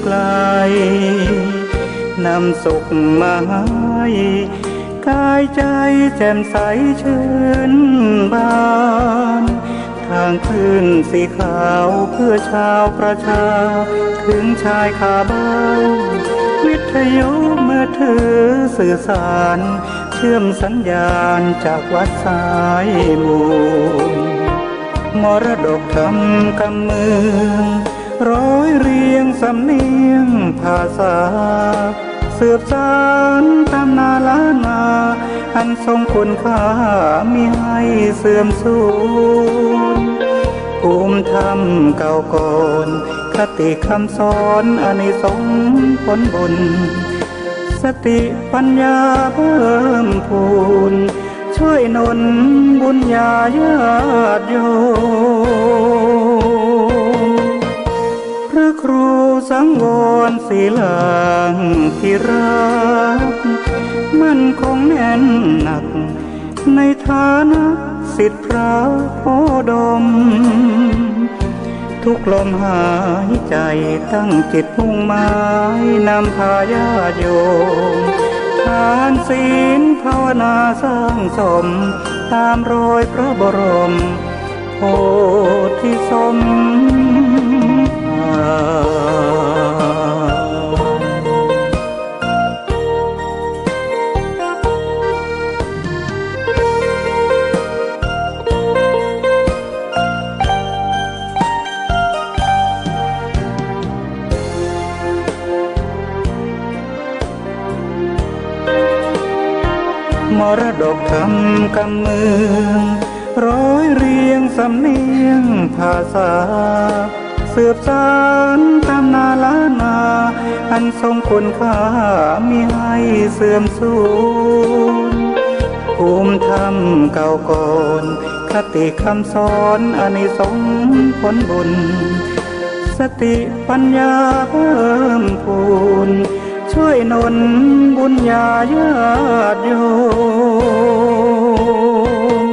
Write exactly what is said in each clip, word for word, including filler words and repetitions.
ไกล นำสุขมาให้ กายใจ๋แจ่มใสชื่นบาน ทางคลื่นสีขาวเพื่อชาวประชา ถึงชายคาเบ้า วิทยุมือถือสื่อสาร เชื่อมสัญญาณจากวัดสายมูล มรดกธรรมกำเมือง ร้อยเรียงสำเนียงภาษา สืบสานตำนานล้านนา อันทรงคุณค่ามิให้เสื่อมสูญ ภูมิธรรมเก่าก่อน คติคำสอนอานิสงส์ผลบุญ สติปัญญาเพิ่มพูน ช่วยหนุนบุญญาญาติโยม พระครูสังวรศิลาภิรักษ์ มั่นคงแน่นหนัก ในฐานะศิษย์พระโคดม ทุกลมหายใจ๋ตั้งจิตมุ่งหมาย นำพาญาติโยม ทานศีลภาวนาสร้างสม ตามรอยพระบรมโพธิสมภาร มรดกธรรมกำเมือง ร้อยเรียงสำเนียงภาษา สืบสานตำนานล้านนา อันทรงคุณค่ามิให้เสื่อมสูญ ภูมิธรรมเก่าก่อน คติคำสอนอานิสงส์ผลบุญ สติปัญญาเพิ่มพูน ช่วยหนุนบุญญาญาติโยม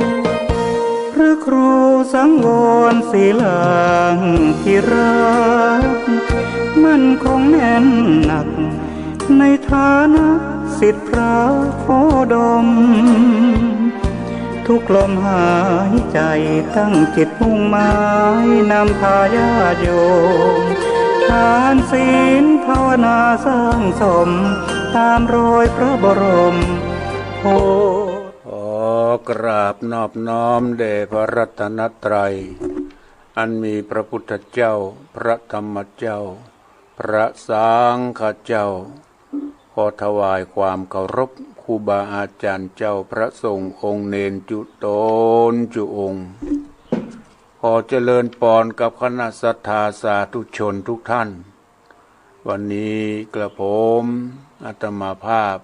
พระครูสังวรศิลาภิรักษ์ มั่นคงแน่นหนัก ในฐานะศิษย์พระโคดม ทุกลมหายใจ๋ตั้งจิตมุ่งหมาย นำพาญาติโยม ทานศีลภาวนาสร้างสม ตามรอยพระบรมโพธิ ขอกราบนอบน้อมแด่พระรัตนตรัย อันมีพระพุทธเจ้า พระธรรมเจ้า พระสังฆเจ้า ขอถวายความเคารพครูบาอาจารย์เจ้า พระสงฆ์องค์เณรจุ๊ตนจุ๊องค์ ขอเจริญปอนกับคณะศรัทธาสาธุชนทุกท่าน วันนี้กระผมอาตมาภาพ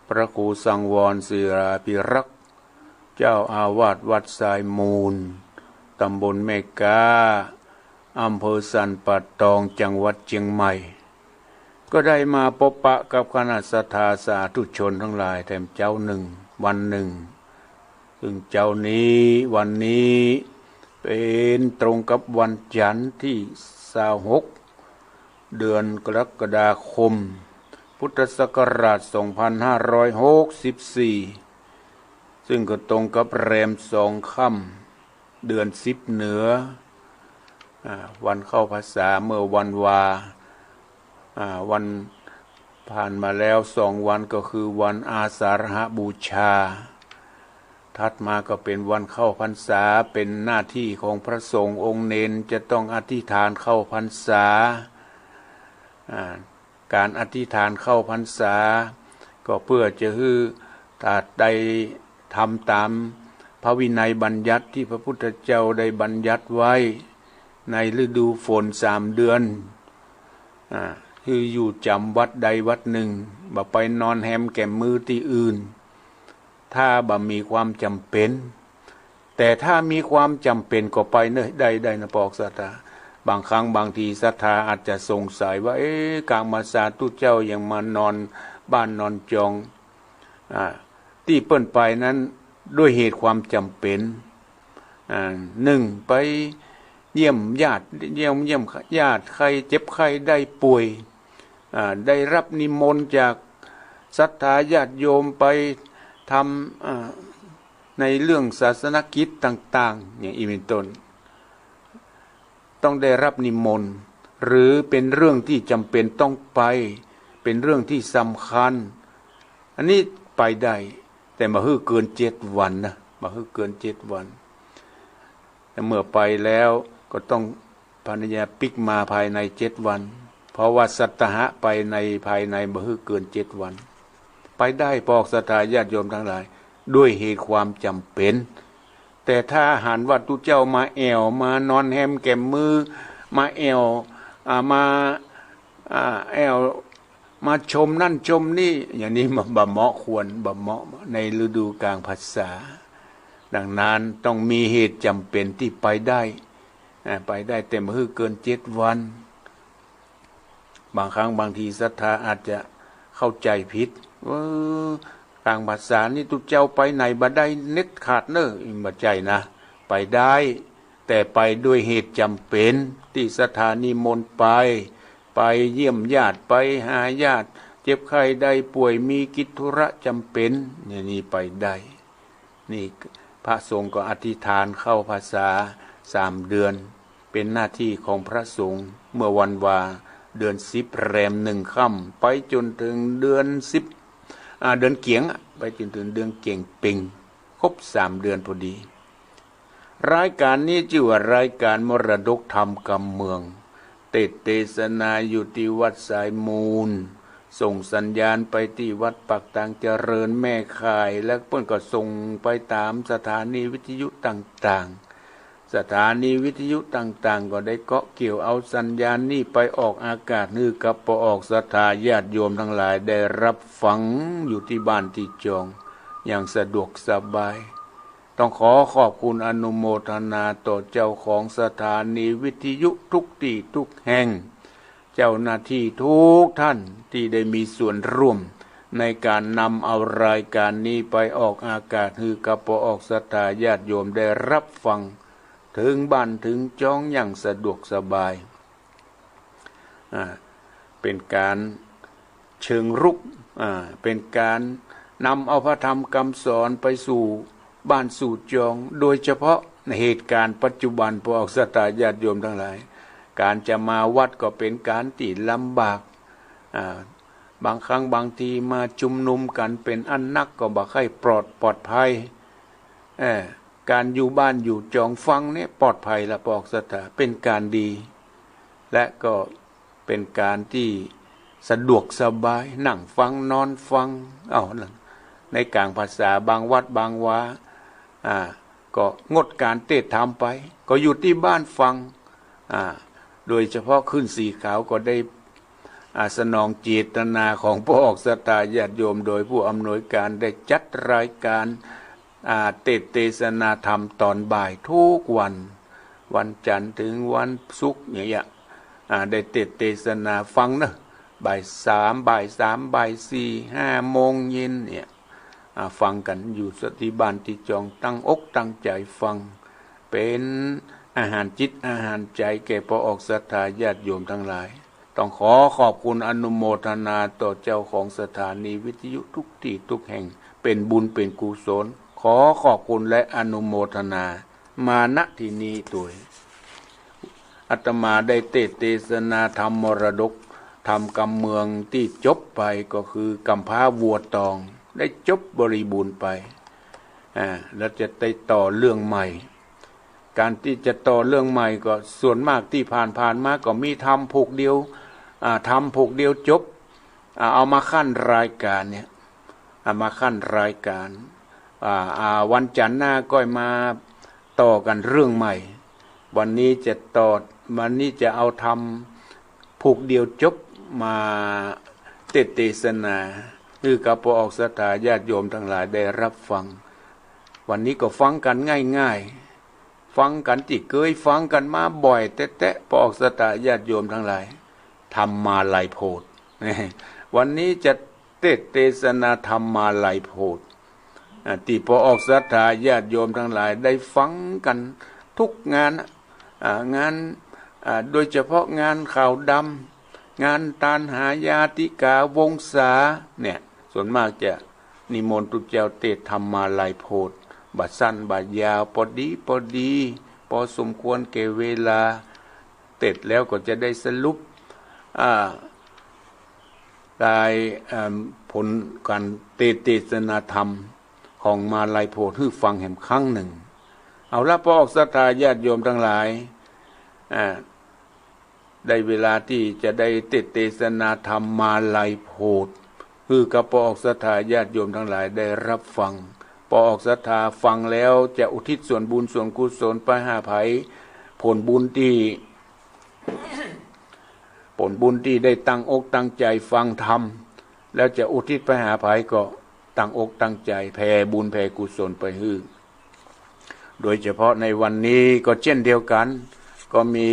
พระครูสังวรศิลาภิรักษ์ เจ้าอาวาสวัดสายมูล ตำบลแม่ก๊า อำเภอสันป่าตอง จังหวัดเจียงใหม่ ก็ได้มาปบปะกับคณะศรัทธาสาธุชนทั้งหลายแถมเจ๊านึ่ง วันนึ่ง ซึ่งเจ๊านี้ วันนี้ เป๋นตรงกับวันจันทร์ตี้ซาวหก เดือนกรกฎาคม พุทธศักราชสองพันห้าร้อยหกสิบสี่ ซึ่งก็ตรงกับแรมสองค่ำ เดือนสิบเหนือ อ่า วันเข้าพรรษาเมื่อวันวา อ่า วันผ่านมาแล้วสองวันก็คือวันอาสาฬหบูชา ถัดมาก็เป๋นวันเข้าพรรษา เป๋นหน้าตี้ของพระสงฆ์องค์เณรจะต้องอธิษฐานเข้าพรรษา อ่า ก๋านอธิษฐานเข้าพรรษา ก็เปื้อจะหื้อถ้าได้ทำต๋ามพระวินัยบัญญัติตี้พระพุทธเจ้าได้บัญญัติไว้ ในฤดูฝนสามเดือน อ่า คืออยู่จ๋ำวัดใดวัดนึ่ง บ่ไปนอนแฮมแก๋มมือตี้อื่น ถ้าบ่มีความจ๋ำเป๋น แต่ถ้ามีความจ๋ำเป๋นก็ไปเน่อ ได้ ได้นะปอกศรัทธา บางครั้งบางทีศรัทธาอาจจะสงสัยว่า เอ๊ะ กางมาสาธุเจ้ายังมานอนบ้านนอนจอง อ่า ตี้เปิ้นไปนั้นด้วยเหตุความจ๋ำเป๋น อ่า นึ่งไป เยี่ยมญาติ เยี่ยม เยี่ยมญาติไข้ เจ็บไข้ได้ป่วย อ่า ได้รับนิมนต์จากศรัทธาญาติโยมไปทำ อ่า ในเรื่องศาสนกิจต่างๆ อย่างนี้เป็นต้น ต้องได้รับนิมนต์ หรือเป็นเรื่องที่จำเป็นต้องไป เป็นเรื่องที่สำคัญ อันนี้ไปได้ แต่บ่หื้อเกินเจ็ดวันนะ บ่หื้อเกินเจ็ดวัน แต่เมื่อไปแล้วก็ต้องภรรยาปิ๊กมาภายในเจ็ดวัน เพราะว่าสัตหะไปในภายในบ่หื้อเกินเจ็ดวัน ไปได้ปอกศรัทธาญาติโยมทั้งหลาย ด้วยเหตุความจำเป็น แต่ถ้าหันว่าตุ๊เจ้ามะแอ่ว มานอนแฮมแก่มมื้อ มะแอ่ว อ่า มา อ่า แอ่ว มาชมนั่นชมนี่ อย่างนี้บ่ บ่เหมาะควร บ่เหมาะในฤดูกลางพรรษา ดังนั้นต้องมีเหตุจำเป็นที่ไปได้ อ่า ไปได้แต่บ่หื้อเกินเจ็ดวัน บางครั้งบางทีศรัทธาอาจจะเข้าใจผิด เออ กลางพรรษานี่ตุ๊เจ้าไปไหนบ่ได้เด็ดขาดเน่อ บ่ใจ้นะ ไปได้ แต่ไปด้วยเหตุจำเป็น ตี้ศรัทธานิมนต์ไป ไปเยี่ยมญาติ ไปหาญาติ เจ็บไข้ได้ป่วย มีกิจธุระจำเป็น อย่างนี้ไปได้ นี่พระสงฆ์ก็อธิษฐานเข้าพรรษาสามเดือน เป็นหน้าที่ของพระสงฆ์ เมื่อวันวา เดือนสิบแรมหนึ่งค่ำ ไปจนถึงเดือนสิบ อ่า เดือนเกี๋ยงอะ ไปจนถึงเดือนเกี๋ยงเป็ง ครบสามเดือนพอดี รายการนี้จื้อว่ารายการมรดกธรรมกำเมือง เตสน์เตสนาอยู่ตี้วัดสายมูล ส่งสัญญาณไปตี้วัดปากตางเจริญแม่ข่าย แล้วเปิ้นก็ส่งไปต๋ามสถานีวิทยุต่างๆ สถานีวิทยุต่างๆ ก็ได้เกาะเกี่ยวเอาสัญญาณนี้ไปออกอากาศ หื้อกับปออกศรัทธาญาติโยมทั้งหลายได้รับฟังอยู่ตี้บ้านตี้จองอย่างสะดวกสบาย ต้องขอขอบคุณอนุโมทนาต่อเจ้าของสถานีวิทยุทุกตี้ทุกแห่ง เจ้าหน้าที่ทุกท่านตี้ได้มีส่วนร่วมในก๋านนำเอารายการนี้ไปออกอากาศ หื้อกับปออกศรัทธาญาติโยมได้รับฟัง เถิงบ้านเถิงจองอย่างสะดวกสบาย อ่า เป๋นก๋านเชิงรุก อ่า เป๋นก๋านนำเอาพระธรรมกำสอนไปสู่บ้านสู่จอง โดยเฉพาะในเหตุก๋ารณ์ปัจจุบัน ปออกศรัทธาญาติโยมทั้งหลาย ก๋านจะมาวัดก็เป๋นก๋านตี้ลำบาก อ่า บางครั้งบางทีมาชุมนุมกั๋นเป๋นอันนักก็บ่ใค่ปลอด ปลอดภัย เอ่อ ก๋านอยู่บ้านอยู่จองฟังเนี่ยปลอดภัยละ ปออกศรัทธา เป๋นก๋านดี และก็เป๋นก๋านตี้สะดวกสบาย นั่งฟังนอนฟัง เอ้า ในก๋างพรรษาบางวัดบางวา อ่า ก็งดก๋านเตศน์ธรรมไป ก็อยู่ตี้บ้านฟัง อ่า โดยเฉพาะคลื่นสีขาวก็ได้ อ่า สนองเจตนาของปออกศรัทธาญาติโยม โดยผู้อำนวยก๋านได้จัดรายก๋าน อ่า เตสน์เตสนาธรรมต๋อนบ่ายทุกวัน วันจันทร์เถิงวันศุกร์เนี่ย อ่า ได้เตสน์เตสนาฟังเนาะ บ่ายสาม บ่ายสาม บ่ายสี่ ห้าโมงเย็นเนี่ย อ่า ฟังกั๋นอยู่ตี้บ้านตี้จอง ตั้งอกตั้งใจ๋ฟัง เป๋นอาหารจิตอาหารใจ๋แก่ปออกศรัทธาญาติโยมทั้งหลาย ต้องขอขอบคุณอนุโมทนาต่อเจ้าของสถานีวิทยุทุกตี้ทุกแห่ง เป๋นบุญเป๋นกุศล ขอขอบคุณและอนุโมทนามา ณ ที่นี้ตวย อาตมาได้เตสน์เตสนาธรรมมรดกธรรมกำเมืองตี้จบไป ก็คือกำพร้าวัวตอง ได้จบบริบูรณ์ไป อ่า แล้วจะได้ต่อเรื่องใหม่ ก๋านตี้จะต่อเรื่องใหม่ก็ส่วนมากตี้ผ่านๆ มาก็มีธรรมผูกเดียว อ่า ธรรมผูกเดียวจบ อ่า เอามาขั้นรายก๋านเนี่ย เอามาขั้นรายก๋าน อ่า อ่า วันจันทร์หน้าก็มาต่อกั๋นเรื่องใหม่ วันนี้จะต่อ วันนี้จะเอาธรรมผูกเดียวจบมาเตสน์เตสนา หื้อกับปออกศรัทธาญาติโยมทั้งหลายได้รับฟัง วันนี้ก็ฟังกั๋นง่ายๆ ฟังกั๋นตี้เกยฟังกั๋นมาบ่อยแต๊ๆ ปออกศรัทธาญาติโยมทั้งหลาย ธรรมาลัยโพธิ์ วันนี้จะเตสน์เตสนาธรรมาลัยโพธิ์ อ่า ตี้ปออกศรัทธาญาติโยมทั้งหลายได้ฟังกั๋นทุกงานน่ะ อ่า งาน อ่า โดยเฉพาะงานขาวดำ งานตานหายาติกาวงศาเนี่ย ส่วนมากจะนิมนต์ตุ๊เจ้าเตสน์ธรรมาลัยโพธิ์ บ่าสั้นบ่ายาว ปอดีปอดี ปอสมควรแก่เวลา เตสน์แล้วก็จะได้สรุป อ่า ได้ เอิ่ม ผลก๋านเตสน์เตสนาธรรมของมาลัยโพธิ์หื้อฟังแหมครั้งนึ่ง เอาละ ปอออกศรัทธาญาติโยมตังหลาย อ่า ได้เวลาตี้จะได้เตสน์เตสนาธรรมาลัยโพธิ์ หื้อกับปอออกศรัทธาญาติโยมตังหลายได้ฮับฟัง ปอออกศรัทธาฟังแล้วจะอุทิศส่วนบุญส่วนกุศลไปหาใผ ผลบุญตี้ ผลบุญตี้ได้ตั้งอกตั้งใจ๋ฟังธรรม แล้วจะอุทิศไปหาใผก็ตั้งอกตั้งใจ๋แผ่บุญแผ่กุศลไปหื้อ โดยเฉพาะในวันนี้ก็เจ้นเดียวกั๋น ก็มี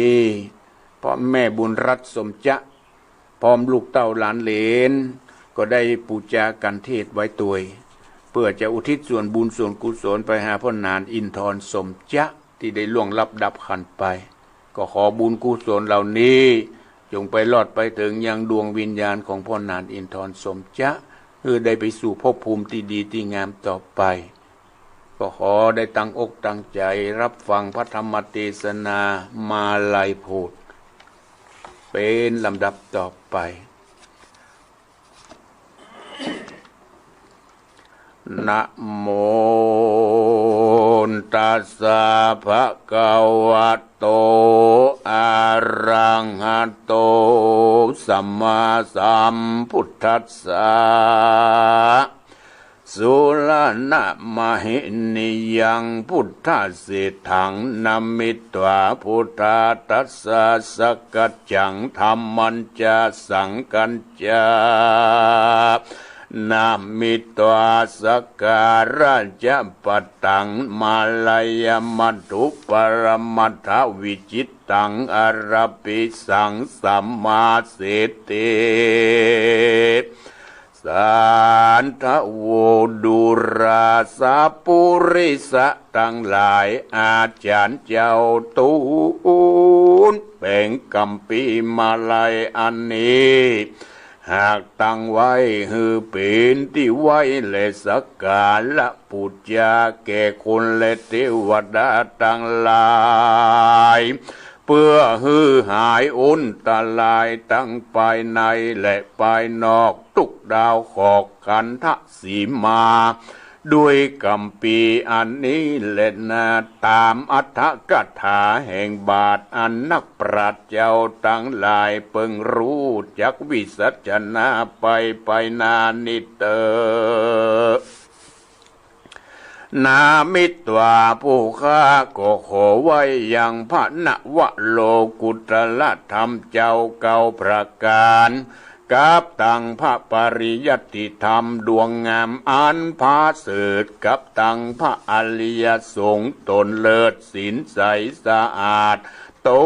พ่อแม่บุญรัตน์สมจะ พร้อมลูกเต้าหลานเหลน ก็ได้ปู๋จากัณฑ์เทศน์ไว้ตวย เปื้อจะอุทิศส่วนบุญส่วนกุศลไปหาพ่อหนานอินทรสมจะ ตี้ได้ล่วงลับดับขันธ์ไป ก็ขอบุญกุศลเหล่านี้ จงไปรอดไปเถิงยังดวงวิญญาณของพ่อหนานอินทรสมจะ หื้อได้ไปสู่ภพภูมิตี้ดีตี้งามต่อไป ก็ขอได้ตั้งอกตั้งใจ๋ฮับฟังพระธรรมเตสนามาลัยโพธิ์ เป๋นลำดับต่อไป นะโมตัสสะ ภะคะวะโต อะระหะโต สัมมาสัมพุทธัสสะ สุรณะมะหินิยัง พุทธะเสฏฐัง นะมิตวา พุทธัสสะ สักกัจจัง ธัมมัญจะ สังฆัญจะ นะมิตวา สักการะจะ ปัตตัง มะละยะมัตถุ ปะระมัตถะวิจิตตัง อะระปิสัง สัมมาเสฏฐิ สาธะโว ดูราสะ ปุริสะตังหลาย อาจ๋ารย์เจ้า ตูนเป๋งกัมภีร์มาลัยอันนี้ หากตั้งไว้หื้อเป๋นตี้ไหว้และสักการะปู๋จาแก่คนและเตวดาตังหลาย เปื้อหื้อหายอันตรายตังภายในและภายนอก ตุ๊กดาวขอกขันธสีมา ด้วยกัมภีร์อันนี้แลนา ต๋ามอัตถกถาแห่งบาทอันนักปราชญ์เจ้าตังหลายเปิงฮู้จักวิสัชนาไปไปนานี้เต๊อะ นะมิตวา ผู้ข้าก็ขอไหว้ยังพระนวโลกุตตรธรรมเจ้าเก้าประก๋าน กับตังพระปริยัติธรรมดวงงามอันผาเสริฐ กับตังพระอริยสงฆ์ต๋นเลิศศีลใสสะอาด ตู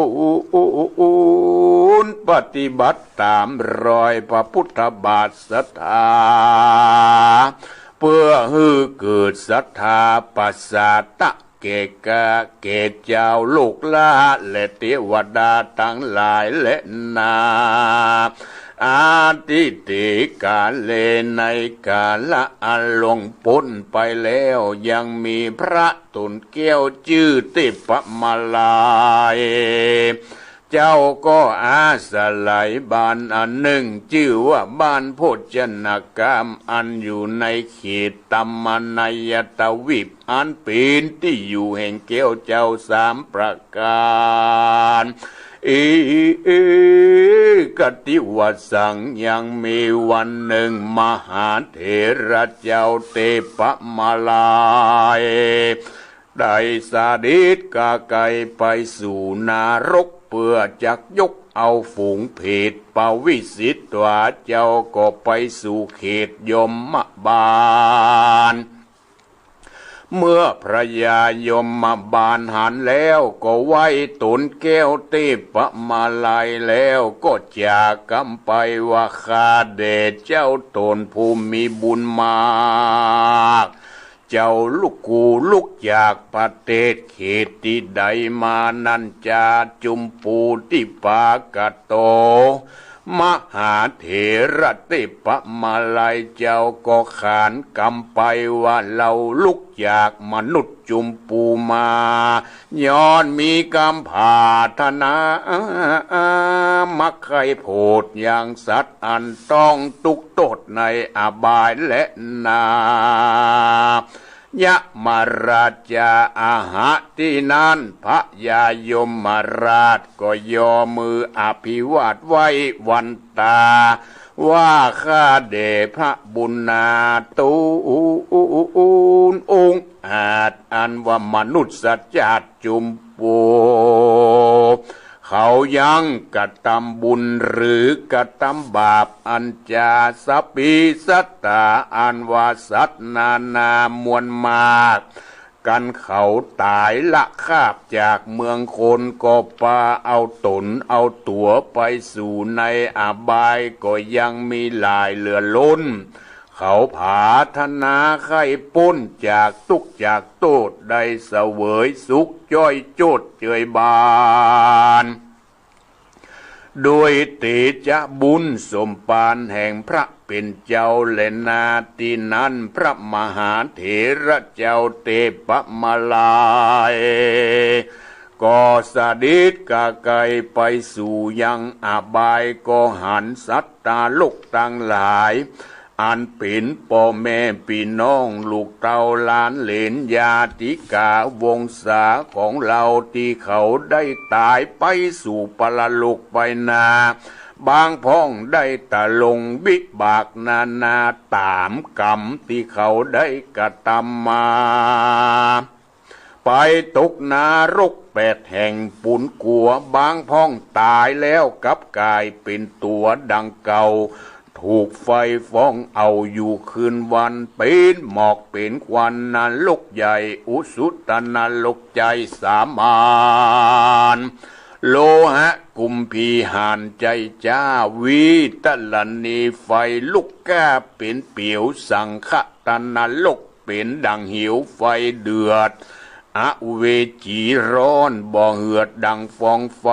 นปฏิบัติต๋ามรอยพระพุทธบาทศรัทธา เปื้อหื้อเกิดศรัทธาประสาทะ แก่ข้าแก่เจ้าลูกหลานและเตวดาตังหลายแลนา อาทิเต ก๋าเล ในก๋าละอันล่วงป๊นไปแล้ว ยังมีพระต๋นแก้วจื้อเตปะมาลัย เจ้าก็อาศัยบ้านอันนึ่ง จื้อว่าบ้านโภชนกาม อันอยู่ในเขตตมนายตวีป อันเป๋นตี้อยู่แห่งแก้วเจ้าสามประก๋าน เอ เอ กติวสัง ยังมีวันนึ่งมหาเถระเจ้าเตปะมาลัย ได้เสด็จก๋าไกลไปสู่นรก เปื้อจักยกเอาฝูงเปรต ปวิสิตวา เจ้าก็ไปสู่เขตยมบาล เมื่อพญายมบาลหันแล้วก็ไหว้ต๋นแก้วเตปะมาลัยแล้วก็จากกำไปว่า ข้าแด่เจ้าต๋นผู้มีบุญมาก เจ้าลุกกูลุกจากประเทศเขตตี้ใดมานั้นจา จุมปูติปากะโต มหาเถระเตปะมาลัยเจ้าก็ขานกำไปว่า เฮาลุกจากมนุษย์จุมปูมา ย้อนมีกำผาถนา มักใค่โผดยังสัตว์อันต้องตุ๊กข์โต้ษในอบายแลนา ยมราชาอาหะ ตี้นั้นพญายมราชก็ยอมืออภิวาทไหว้วันตา ว่าข้าแด่พระบุญนาตูนองอาจ อันว่ามนุษย์ชาติจุมปู เขายังกระตำบุญหรือกระตำบาป อันจาสปีสัตตา อันว่าสัตว์นานามวลมาก กันเขาต๋ายละคาบจากเมืองคน ก็ปาเอาต๋นเอาตั๋วไปสู่ในอบาย ก็ยังมีหลายเหลือล้น เขาผาถนาใค่ป๊นจากตุ๊กข์จากโต้ษ ได้เสวยสุขจ้อยโจดเจยบาน โดยเตจะบุญสมปานแห่งพระเป๋นเจ้าแลนา ตี้นั้นพระมหาเถระเจ้าเตปะมาลัย ก็เสด็จกาไกไปสู่ยังอบาย ก็หันสัตว์ตาโลกตังหลาย อันเป๋นป้อแม่ปี้น้องลูกเต้าหลานเหลนญาติกาวงศาของเฮา ตี้เขาได้ต๋ายไปสู่ปรโลกไปนา บางพ่องได้ตะลงวิบากนานาต๋ามกรรมตี้เขาได้กระตำมา ไปตกนรกแปดแห่งปูนกั๋ว บางพ่องต๋ายแล้วกลับก๋ายเป๋นตั๋วดังเก่า ถูกไฟฟ้องเอาอยู่คืนวัน เป๋นหมอกเป๋นควัน นรกใหญ่อุสุตนรกใหญ่สามาน โลหะกุมภีหาญใจ๋จ๊า วิตรณีไฟลุกก้าเป๋นเปียว สังคตนรก เป๋นดั่งเหวไฟเดือด อเวจีร้อนบ่เหือดดั่งฟองไฟ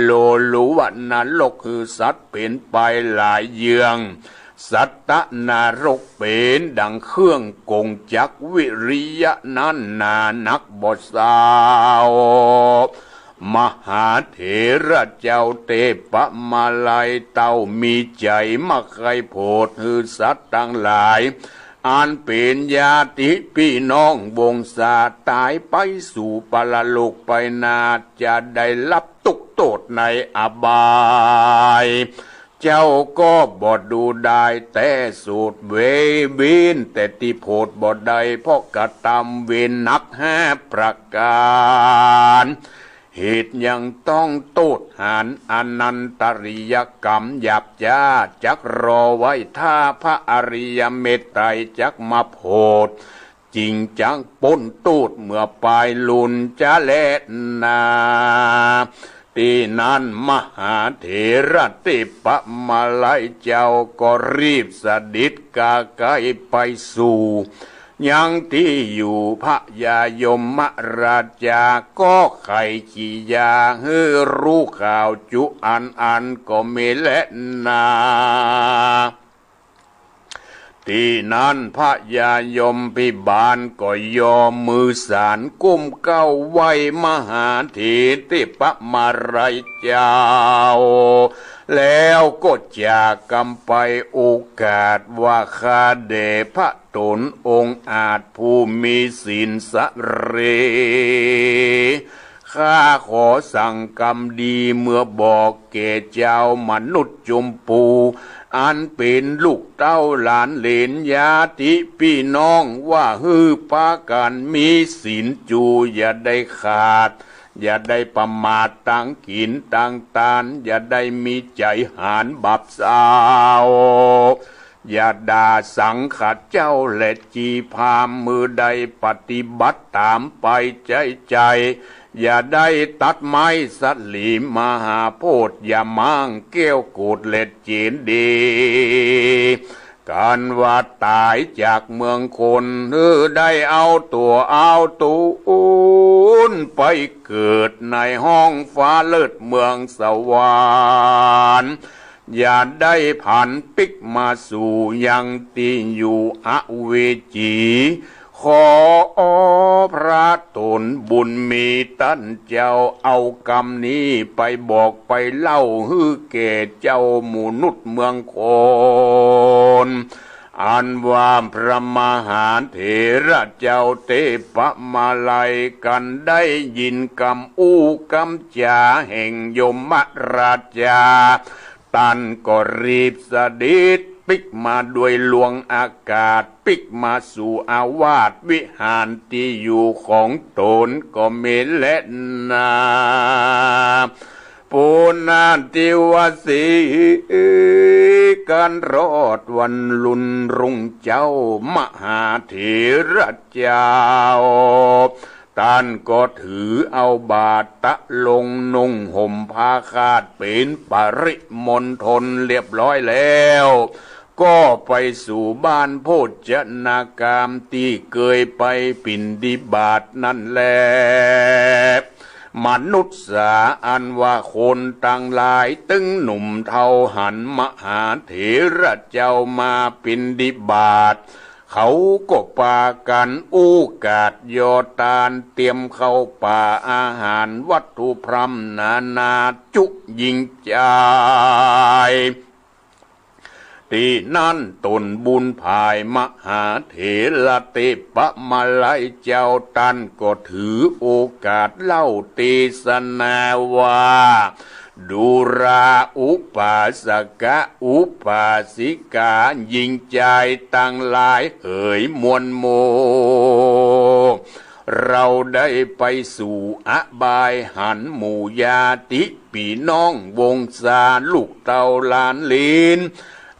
โลลุวนรกหื้อสัตว์เป๋นไปหลายเยื้อง สัตตนรกเป๋นดั่งเครื่องก๋งจักร วิริยะนั้นหนานักบ่เซา มหาเถระเจ้าเตปะมาลัยเต้ามีใจ๋มักใค่โผดหื้อสัตว์ตังหลาย อันเป๋นญาติปี้น้องวงศาต๋ายไปสู่ปรโลกไปนา จะได้ฮับตุ๊กข์โต้ษในอบาย เจ้าก็บ่ดูดายแต่โสดเวร เว้นแต่ตี้โผดบ่ได้ เพราะกระตำเวรหนักห้าประก๋าน เหตุยังต้องโต้ษหาญอนันตริยกรรมหยาบจ๊า จักรอไว้ถ้าพระอริยเมตไตรจักมาโผด จึงจักป๊นโต้ษเมื่อปายลุนจะแลนา ตี้นั้นมหาเถระเตปะมาลัยเจ้าก็รีบเสด็จกาไกไปสู่ ยังตี้อยู่พญายมราชา ก็ใค่กิริยาหื้อฮู้ข่าวจุอันอันก็มีแลนา ตี้นั้นพญายมพิบาลก็ยอมือสานก้มเก้าไหว้มหาเถระเตปะมาลัยเจ้า แล้วก็จากกำไปโอกาสว่า ข้าแด่พระต๋นองอาจผู้มีศีลสะเร ข้าขอสั่งกำดีเมื่อบอกแก่จาวมนุษย์จุมปู อันเป๋นลูกเต้าหลานเหลนญาติปี้น้องว่า หื้อปากั๋นมีศีลจู อย่าได้ขาด อย่าได้ประมาทตังกิ๋นตังตาน อย่าได้มีใจ๋หาญบาปเศร้า อย่าด่าสังฆเจ้าและจีพราหมณ์ หื้อได้ปฏิบัติต๋ามไปใจ๋ใจ๋ อย่าได้ตัดไม้สัตหลีมหาโพธิ์ อย่าม้างแก้วโกศและเจดีย์ กันว่าต๋ายจากเมืองคน หื้อได้เอาตั๋วเอาตูน ไปเกิดในห้องฟ้าเลิศเมืองสวรรค์ อย่าได้ผันปิ๊กมาสู่ยังตี้อยู่อเวจี ขอพระต๋นบุญมีต้านเจ้าเอากำนี้ไปบอกไปเล่าหื้อแก่เจ้าหมู่นุษย์เมืองคน อันว่าพระมหาเถระเจ้าเตปะมาลัยกันได้ยินกำอู้กำจ๋าแห่งยมราชา ต้านก็รีบเสด็จปิ๊กมาโดยลวงอากาศ ปิ๊กมาสู่อาวาสวิหารตี้อยู่ของต๋นก็มีแลนา ปุณณทิวาสี กันรอดวันลุนรุ่งเจ้ามหาเถระเจ้า ต้านก็ถือเอาบาตรตะลงนุ่งห่มผ้าคาดเป๋นปริมณฑลเรียบร้อยแล้ว ก็ไปสู่บ้านโภชนากามตี้เกยไปปิณฑบาตนั่นแล มนุษย์สา อันว่าคนตังหลายตึงหนุ่มเฒ่าหันมหาเถระเจ้ามาปิณฑบาต เขาก็ปากั๋นอู้กาดยอตานเตรียมข้าวป๋าอาหารวัตถุพร่ำนานาจุยิ่งใจ๋ ตี้นั้นต๋นบุญภายมหาเถระเตปะมาลัยเจ้าต้านก็ถือโอกาสเล่าเตสนาว่า ดูราอุปาสกะอุปาสิกาหญิงจายตังหลายเหยมวลหมู่ เราได้ไปสู่อบายหันหมู่ญาติปี้น้องวงศาลูกเต้าหลานเหลน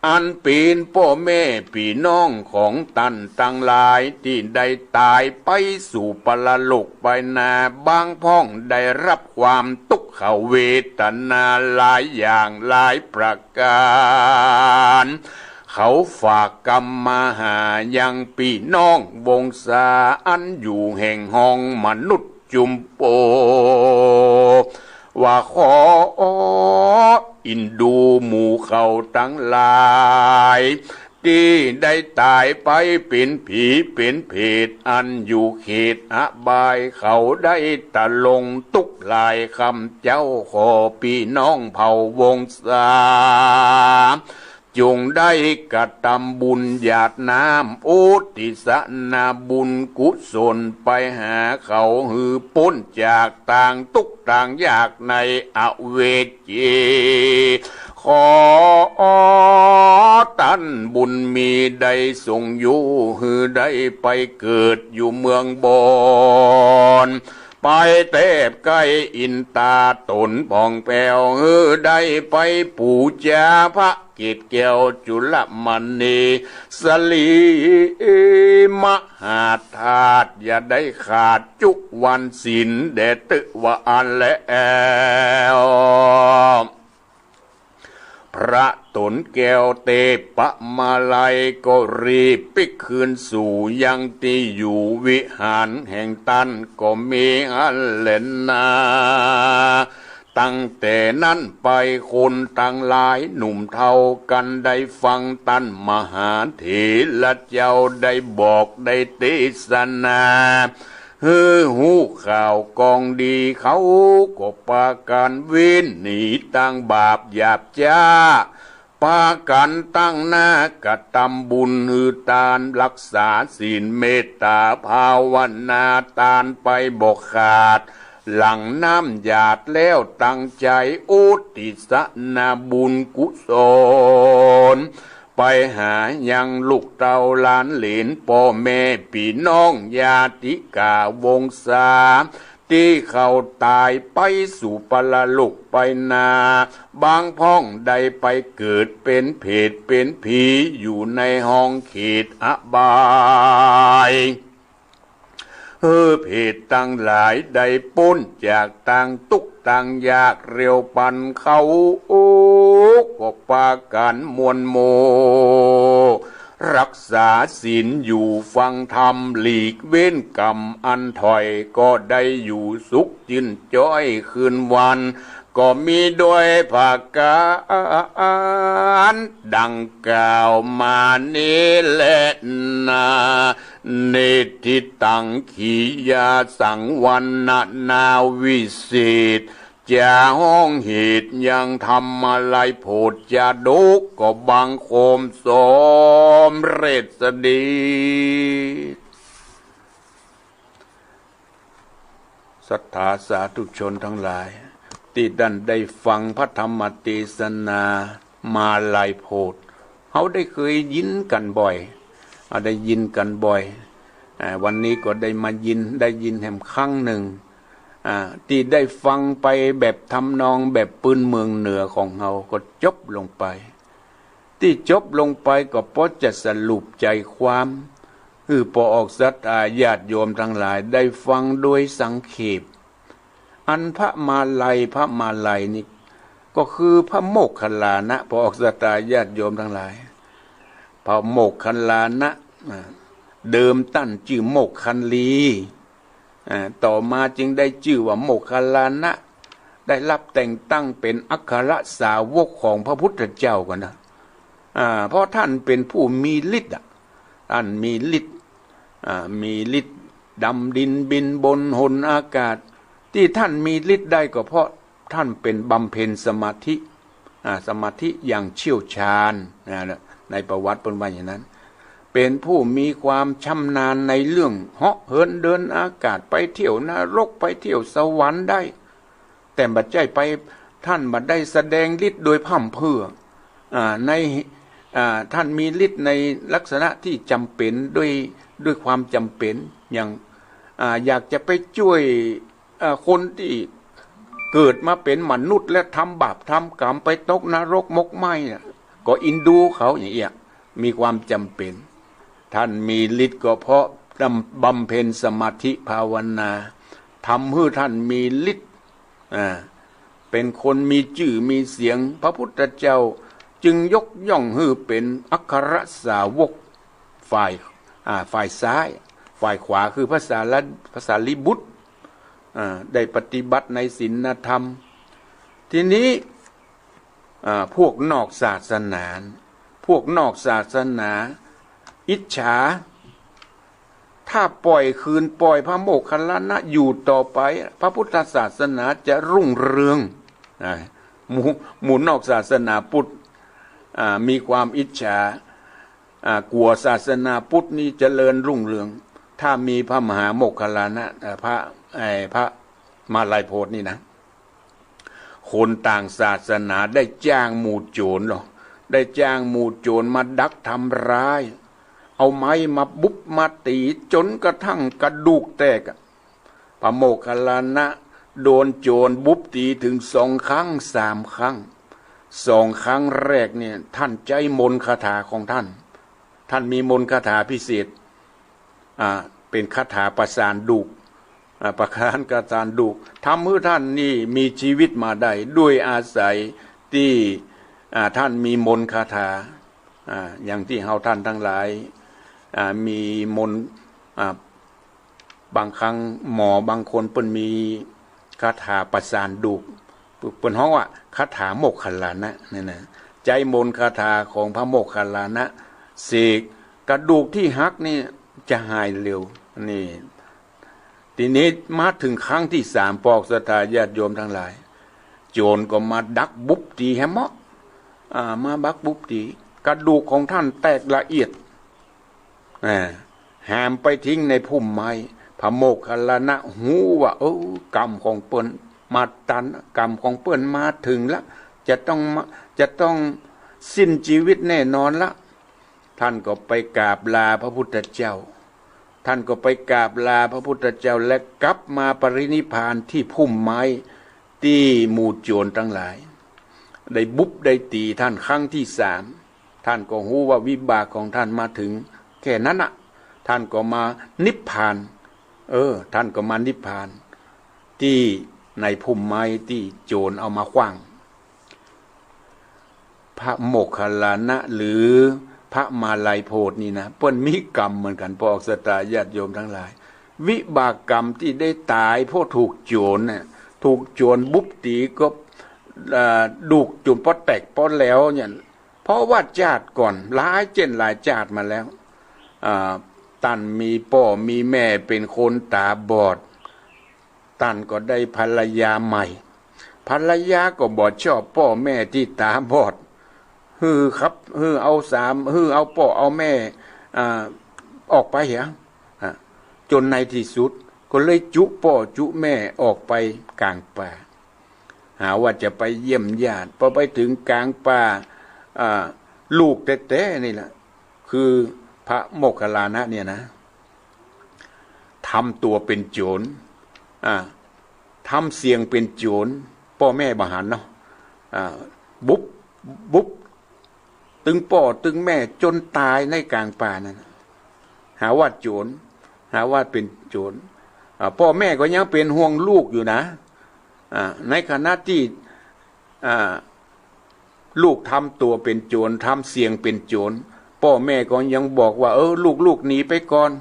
อันเป๋นป้อแม่ปี้น้องของต้านตังหลายตี้ได้ต๋ายไปสู่ปรโลกไปนา บางพ่องได้ฮับความตุ๊กขเวทนาหลายอย่างหลายประก๋าน เขาฝากกำมาหายังปี้น้องวงศาอันอยู่แห่งห้องมนุษย์จุมโป ว่าขออินดูหมู่เขาตังหลาย ตี้ได้ต๋ายไปเป๋นผีเป๋นเผตอันอยู่เขตอบาย เขาได้ตะลงตุ๊กข์หลายคำเจ้า ขอปี้น้องเผ่าวงศา จงได้กระตำบุญหยาดน้ำอุทิศนาบุญกุศลไปหาเขา หื้อป๊นจากตางตุ๊กข์ตางยากในอเวจี ขอต้านบุญมีได้ทรงอยู่ หื้อได้ไปเกิดอยู่เมืองบอน ไปแทบใก้อินต๋าต๋นผ่องแผ้ว หื้อได้ไปปู๋จาพระเกศแก้วจุลมณี สลีมหาธาตุ อย่าได้ขาดจุวันศีลแด่ตึกว่าอั้นแล พระต๋นแก้วเตปะมาลัยก็รีบปิ๊กคืนสู่ยังตี้อยู่วิหารแห่งต้านก็มีอั้นแลนา ตั้งแต่นั้นไปคนตังหลายหนุ่มเฒ่ากันได้ฟังต้านมหาเถระเจ้าได้บอกได้เตสนา หื้อฮู้ข่าวกองดี เขาก็ปากั๋นวิ่นหนีตางบาปหยาบจ๊า ปากั๋นตั้งหน้ากระตำบุญ หื้อตาน ฮักษาศีล เมตต๋าภาวนา ตานไปบ่ขาด หลั่งน้ำหยาดแล้วตั้งใจ๋อุทิศนาบุญกุศล ไปหายังลูกเต้าหลานเหลน ป้อแม่ปี้น้องญาติกาวงศา ตี้เขาต๋ายไปสู่ปรโลกไปนา บางพ่องได้ไปเกิดเป๋นเผตเป๋นผีอยู่ในห้องเขตอบาย หื้อเพศตังหลายได้ป๊นจากตางตุ๊กข์ตางยาก เร็วปันเขาก็ปากั๋นมวลหมู่ รักษาศีลอยู่ฟังธรรม หลีกเว้นกรรมอันถ่อย ก็ได้อยู่สุขจื้นจ้อยคืนวัน ก็มีโดยประก๋านดังกล่าวมานี้แลนา นิทธิตัง ขียาสัง วรรณนาวิเศษ จะฮ้องเหตุยังธรรมลัยโผฏจาดก ก็บังคมสมเร็จสดี ศรัทธาสาธุชนตังหลาย ตี้ต้านได้ฟังพระธรรมเตสนามาลัยโผฏ เฮาได้เกยยินกั๋นบ่อย อ่า ได้ยินกั๋นบ่อย อ่า วันนี้ก็ได้มายิน ได้ยินแหมครั้งนึ่ง อ่า ตี้ได้ฟังไปแบบทำนองแบบปื้นเมืองเหนือของเฮาก็จบลงไป ตี้จบลงไปก็ปอจะสรุปใจ๋ความ หื้อปอออกศรัทธาญาติโยมตังหลายได้ฟังโดยสังเขป อันพระมาลัย พระมาลัยนี่ก็คือพระโมคคัลลานะ ปอออกศรัทธาญาติโยมตังหลาย พระโมคคัลลานะ อ่า เดิมต้านจื้อโมคคัลลี อ่า ต่อมาจึงได้จื้อว่าโมคคัลลานะ ได้รับแต่งตั้งเป๋นอัครสาวกของพระพุทธเจ้าก่อนนะ อ่า เพราะต้านเป๋นผู้มีฤทธิ์อะ ต้านมีฤทธิ์ อ่า มีฤทธิ์ดำดินบินบนหนอากาศ ตี้ต้านมีฤทธิ์ได้ก็เพราะต้านเป๋นบำเพ็ญสมาธิ อ่า สมาธิอย่างเชี่ยวชาญ นะ ในประวัติเปิ้นว่าอย่างนั้น เป๋นผู้มีความชำนาญในเรื่องเหาะเหินเดินอากาศ ไปเที่ยวนรก ไปเที่ยวสวรรค์ได้ แต่บ่ใจ้ไป ต้านบ่ได้แสดงฤทธิ์โดยพร่ำเพรื่อ อ่า ใน อ่า ต้านมีฤทธิ์ในลักษณะตี้จ๋ำเป๋น ด้วย ด้วยความจ๋ำเป๋น อย่าง อ่า อยากจะไปจ้วย อ่า คนตี้เกิดมาเป๋นมนุษย์และทำบาปทำกรรม ไปตกนรกหมกไหม้น่ะ ก็เอ็นดูเขาอย่างเอี้ย มีความจ๋ำเป๋น ต้านมีฤทธิ์ก็เพราะบำ บำเพ็ญสมาธิภาวนา ทำหื้อต้านมีฤทธิ์ อ่า เป๋นคนมีจื้อมีเสียง พระพุทธเจ้าจึงยกย่องหื้อเป๋นอัครสาวกฝ่าย อ่า ฝ่ายซ้าย ฝ่ายขวาคือพระสารี พระสารีบุตร อ่า ได้ปฏิบัติในศีลธรรม ทีนี้ อ่า พวกนอกศาสนา พวกนอกศาสนาอิจฉา ถ้าปล่อย ขืนปล่อยพระโมคคัลลานะอยู่ต่อไป พระพุทธศาสนาจะรุ่งเรือง อ่า หมู่ หมู่นอกศาสนาพุทธ อ่า มีความอิจฉา อ่า กั๋วศาสนาพุทธนี่เจริญรุ่งเรือง ถ้ามีพระมหาโมคคัลลานะ เอ่อ พระ ไอ้ พระมาลัยโผฏนี่นะ คนต่างศาสนาได้จ้างหมู่โจ๋รเหรอ ได้จ้างหมู่โจ๋รมาดักทำร้าย เอาไม้มาบุบมาตี๋จ๋นกระทั่งกระดูกแตกอะ พระโมคคัลลานะโดนโจ๋รบุบตี๋เถิงสองครั้งสามครั้ง สองครั้งแรกเนี่ยต้านใจ๊มนต์คาถาของต้าน ต้านมีมนต์คาถาพิเศษ อ่า เป๋นคาถาประสานดูก อ่า ประสาน ประสานดูก ทำหื้อต้านนี่มีจีวิตมาได้ด้วยอาศัยตี้ อ่า ต้านมีมนต์คาถา อ่า อย่างตี้เฮาต้านตังหลาย อ่า มีมนต์ อ่า บางครั้งหมอบางคนเปิ้นมีคาถาประสานดูก เปิ้นฮ้องว่าคาถาโมคคัลลานะนั่นนะ ใจ๊มนต์คาถาของพระโมคคัลลานะ เสกกระดูกตี้หักนี่จะหายเร็ว นี่ ทีนี้มาเถิงครั้งตี้สาม ปอออกศรัทธาญาติโยมตังหลาย โจ๋รก็มาดักบุบตี๋แหมเมาะ อ่า มาดักบุบตี๋ กระดูกของต้านแตกละเอียด อ่า หามไปทิ้งในพุ่มไม้ พระโมคคัลลานะฮู้ว่า เออ กรรมของเปิ้นมาตัน กรรมของเปิ้นมาเถิงละ จะต้องมา จะต้องสิ้นจีวิตแน่นอนละ ต้านก็ไปกราบลาพระพุทธเจ้า ต้านก็ไปกราบลาพระพุทธเจ้า และกลับมาปรินิพพานตี้พุ่มไม้ตี้หมู่โจ๋รตังหลายได้บุบได้ตี๋ต้านครั้งตี้สาม ต้านก็ฮู้ว่าวิบากของต้านมาเถิงแค่นั้นน่ะ ต้านก็มานิพพาน เออ ต้านก็มานิพพานตี้ในพุ่มไม้ตี้โจรเอามาขว้าง พระโมคคัลลานะหรือพระมาลัยโพธิ์นี่นะ เปิ้นมีกรรมเหมือนกั๋น ปวกศรัทธาญาติโยมตังหลาย วิบากกรรมตี้ได้ต๋ายเพราะถูกโจรน่ะ ถูกโจรบุบตี๋ก็ เอ่อ ดูกจ๋นป้อแตกป้อแหลวเนี่ย เพราะว่าจาติก่อนหลายเจ้นหลายจาติมาแล้ว อ่า ต้านมีป้อมีแม่เป๋นคนต๋าบอด ต้านก็ได้ภรรยาใหม่ ภรรยาก็บ่ชอบป้อแม่ตี้ต๋าบอด หื้อครับ หื้อเอาสาม หื้อเอาป้อเอาแม่ อ่า ออกไปเหีย อ่า จ๋นในตี้สุดก็เลยจุป้อจุแม่ออกไปก๋างป่า หาว่าจะไปเยี่ยมญาติ พอไปเถิงก๋างป่า อ่า ลูกแต๊ๆ นี่แหละ คือพระโมคคัลลานะเนี่ยนะ ทำตั๋วเป๋นโจร อ่า ทำเสียงเป๋นโจร ป้อแม่บ่หันเนาะ อ่า บุบ บุบ ตึงป้อตึงแม่จ๋นต๋ายในก๋างป่านั้น หาว่าโจร หาว่าเป๋นโจร อ่า ป้อแม่ก็ยังเป๋นห่วงลูกอยู่นะ อ่า ในขณะตี้ อ่า ลูกทำตั๋วเป๋นโจร ทำเสียงเป๋นโจร ป้อแม่ก็ยังบอกว่า เออ ลูกๆ หนีไปก่อน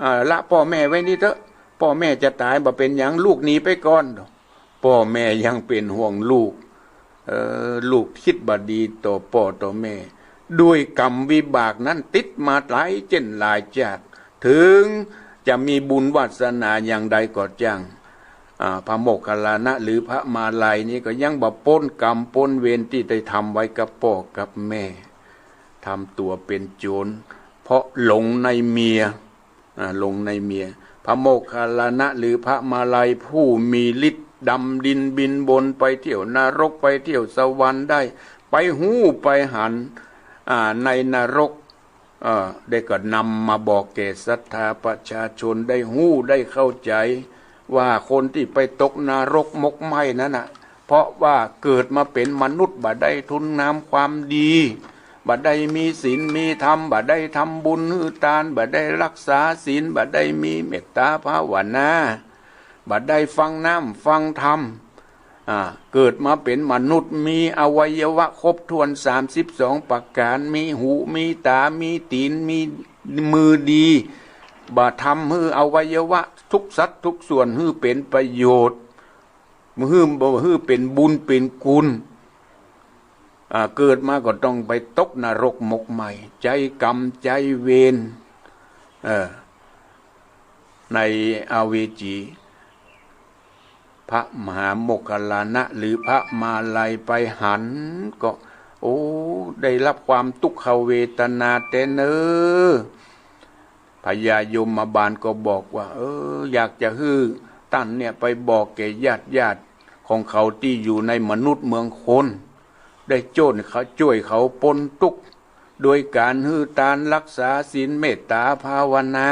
อ่า ละป้อแม่ไว้นี่เต๊อะ ป้อแม่จะต๋ายบ่เป๋นหยัง ลูกหนีไปก่อน ป้อแม่ยังเป๋นห่วงลูก เออ ลูกกึ๊ดบ่ดีต่อป้อต่อแม่ ด้วยกรรมวิบากนั้นติดมาหลายเจ้นหลายจาติ เถิงจะมีบุญวาสนาอย่างใดก็จ้าง อ่า พระโมคคัลลานะหรือพระมาลัยนี้ก็ยังบ่ป๊นกรรมป๊นเวรตี้ได้ทำไว้กับป้อกับแม่ ทำตั๋วเป๋นโจร เพราะหลงในเมีย อ่า หลงในเมีย พระโมคคัลลานะหรือพระมาลัยผู้มีฤทธิ์ดำดินบินบนไปเที่ยวนรกไปเที่ยวสวรรค์ได้ ไปฮู้ไปหัน อ่า ในนรก เอ่อ ได้ก็นำมาบอกแก่ศรัทธาประชาชนได้ฮู้ได้เข้าใจ๋ ว่าคนตี้ไปตกนรกหมกไหม้นั้นน่ะ เพราะว่าเกิดมาเป๋นมนุษย์บ่ได้ทุนงามความดี บ่ได้มีศีลมีธรรม บ่ได้ทำบุญหื้อตาน บ่ได้รักษาศีล บ่ได้มีเมตตาภาวนา บ่ได้ฟังน้ำฟังธรรม อ่า เกิดมาเป๋นมนุษย์ มีอวัยวะครบถ้วนสามสิบสองประก๋าน มีหู มีต๋า มีตี๋น มีมือดี บ่ทำหื้ออวัยวะทุกสัดทุกส่วนหื้อเป๋นประโยชน์ หื้อ บ่หื้อเป๋นบุญเป๋นกุณ อ่า เกิดมาก็ต้องไปตกนรกหมกไหม้ ใจ๊กรรมใจ๊เวร เออ ในอเวจี พระมหาโมคคัลลานะหรือพระมาลัยไปหันก็ โอ้ ได้รับความตุ๊กขเวทนาแต๊เน่อ พญายมบาลก็บอกว่า เออ อยากจะหื้อต้านเนี่ยไปบอกแก่ญาติๆ ของเขาตี้อยู่ในมนุษย์เมืองคน ได้จ้วยเขา จ้วยเขาป๊นตุ๊กข์ โดยก๋านหื้อตานรักษาศีลเมตตาภาวนา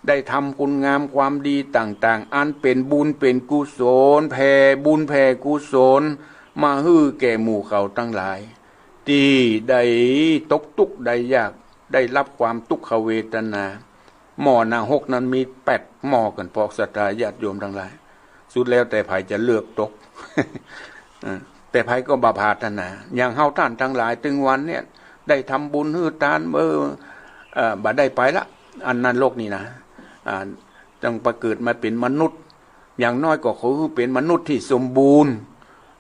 ได้ทำคุณงามความดีต่างๆ อันเป๋นบุญเป๋นกุศล แผ่บุญแผ่กุศลมาหื้อแก่หมู่เขาตังหลาย ตี้ได้ตกตุ๊กข์ได้ยาก ได้รับความตุ๊กขเวทนา หม้อนรกนั้นมีแปดหม้อกั๋น ปวกศรัทธาญาติโยมตังหลาย สุดแล้วแต่ใผจะเลือกตก เออ แต่ใผก็บ่ปรารถนา อย่างเฮาต้านตังหลายตึงวันเนี่ย ได้ทำบุญหื้อตาน เออ เอ่อ บ่ได้ไปละ อันนรกนี่นะ อ่า ต้องไปเกิดมาเป๋นมนุษย์ อย่างน้อยก็ขอหื้อเป๋นมนุษย์ตี้สมบูรณ์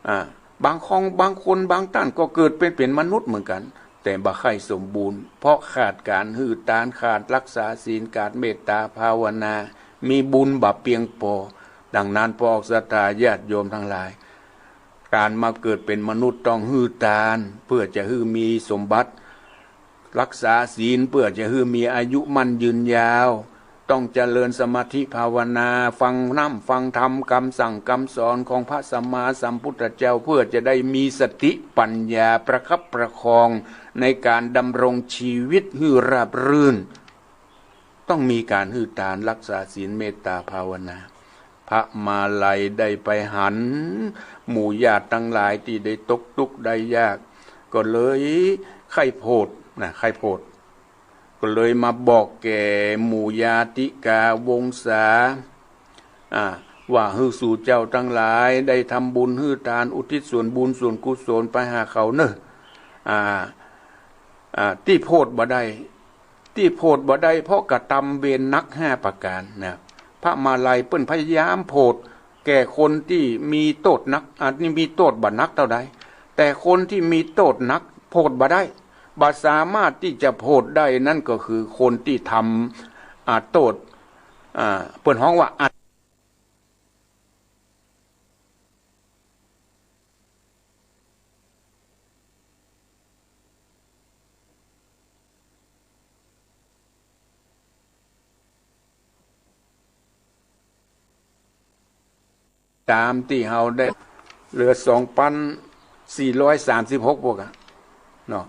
อ่า บางคอง บางคน บางต้านก็เกิดเป๋น เป๋นมนุษย์เหมือนกั๋น แต่บ่ใค่สมบูรณ์ เพราะขาดก๋านหื้อตาน ขาดรักษาศีล ขาดเมตตาภาวนา มีบุญบ่เปียงปอ ดังนั้นปวกศรัทธาญาติโยมตังหลาย ก๋านมาเกิดเป๋นมนุษย์ต้องหื้อตาน เปื้อจะหื้อมีสมบัติ รักษาศีลเปื้อจะหื้อมีอายุมั่นยืนยาว ต้องเจริญสมาธิภาวนา ฟังน้ำฟังธรรม กำสั่งกำสอนของพระสัมมาสัมพุทธเจ้า เปื้อจะได้มีสติปัญญาประคับประคองในก๋านดำรงชีวิตหื้อราบรื่น ต้องมีก๋านหื้อตาน รักษาศีล เมตตาภาวนา พระมาลัยได้ไปหันหมู่ญาติตังหลายตี้ได้ตกตุ๊กข์ได้ยาก ก็เลยใค่โผดนะ ใค่โผด ก็เลยมาบอกแก่หมู่ญาติกาวงศา อ่า ว่าหื้อสู่เจ้าตังหลายได้ทำบุญหื้อตานอุทิศส่วนบุญส่วนกุศลไปหาเขาเน่อ อ่า อ่า ตี้โผดบ่ได้ ตี้โผดบ่ได้เพราะกระตำเวรหนักห้าประก๋านนะ พระมาลัยเปิ้นพยายามโผดแก่คนตี้มีโต้ษหนัก อ่า ตี้มีโต้ษบ่หนักเต้าใด แต่คนตี้มีโต้ษหนักโผดบ่ได้ บ่สามารถตี้จะโผดได้ นั่นก็คือคนตี้ทำ อ่า โต้ษ อ่า เปิ้นฮ้องว่าอัน ต๋ามตี้เฮาได้เหลือสองปันสี่ร้อยสามสิบหกปวกอะเนาะ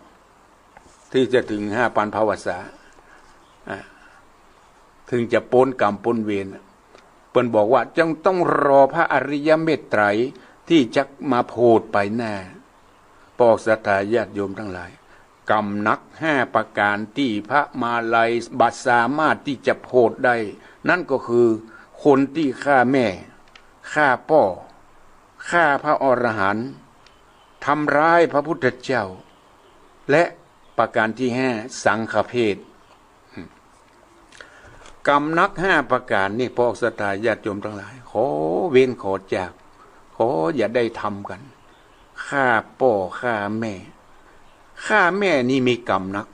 ตี้จะเถิงห้าปันภาวษา อ่ะ เถิงจะป๊นก๋รรมป๊นเวร เปิ้นบอกว่าจักต้องรอพระอริยเมตไตรยตี้จักมาโผดไปหน้า ปอกศรัทธาญาติโยมตังหลาย กรรมหนักห้าประก๋านตี้พระมาลัยบ่สามารถตี้จะโผดได้ นั่นก็คือคนตี้ฆ่าแม่ ฆ่าป้อ ฆ่าพระอรหันต์ ทำร้ายพระพุทธเจ้า และประก๋านตี้ห้า สังฆเพศ กรรมหนักห้าประก๋านนี่ ปอกศรัทธาญาติโยมตังหลาย ขอเว้นขอจาก ขออย่าได้ทำกั๋น ฆ่าป้อฆ่าแม่ ฆ่าแม่นี่มีกรรมหนัก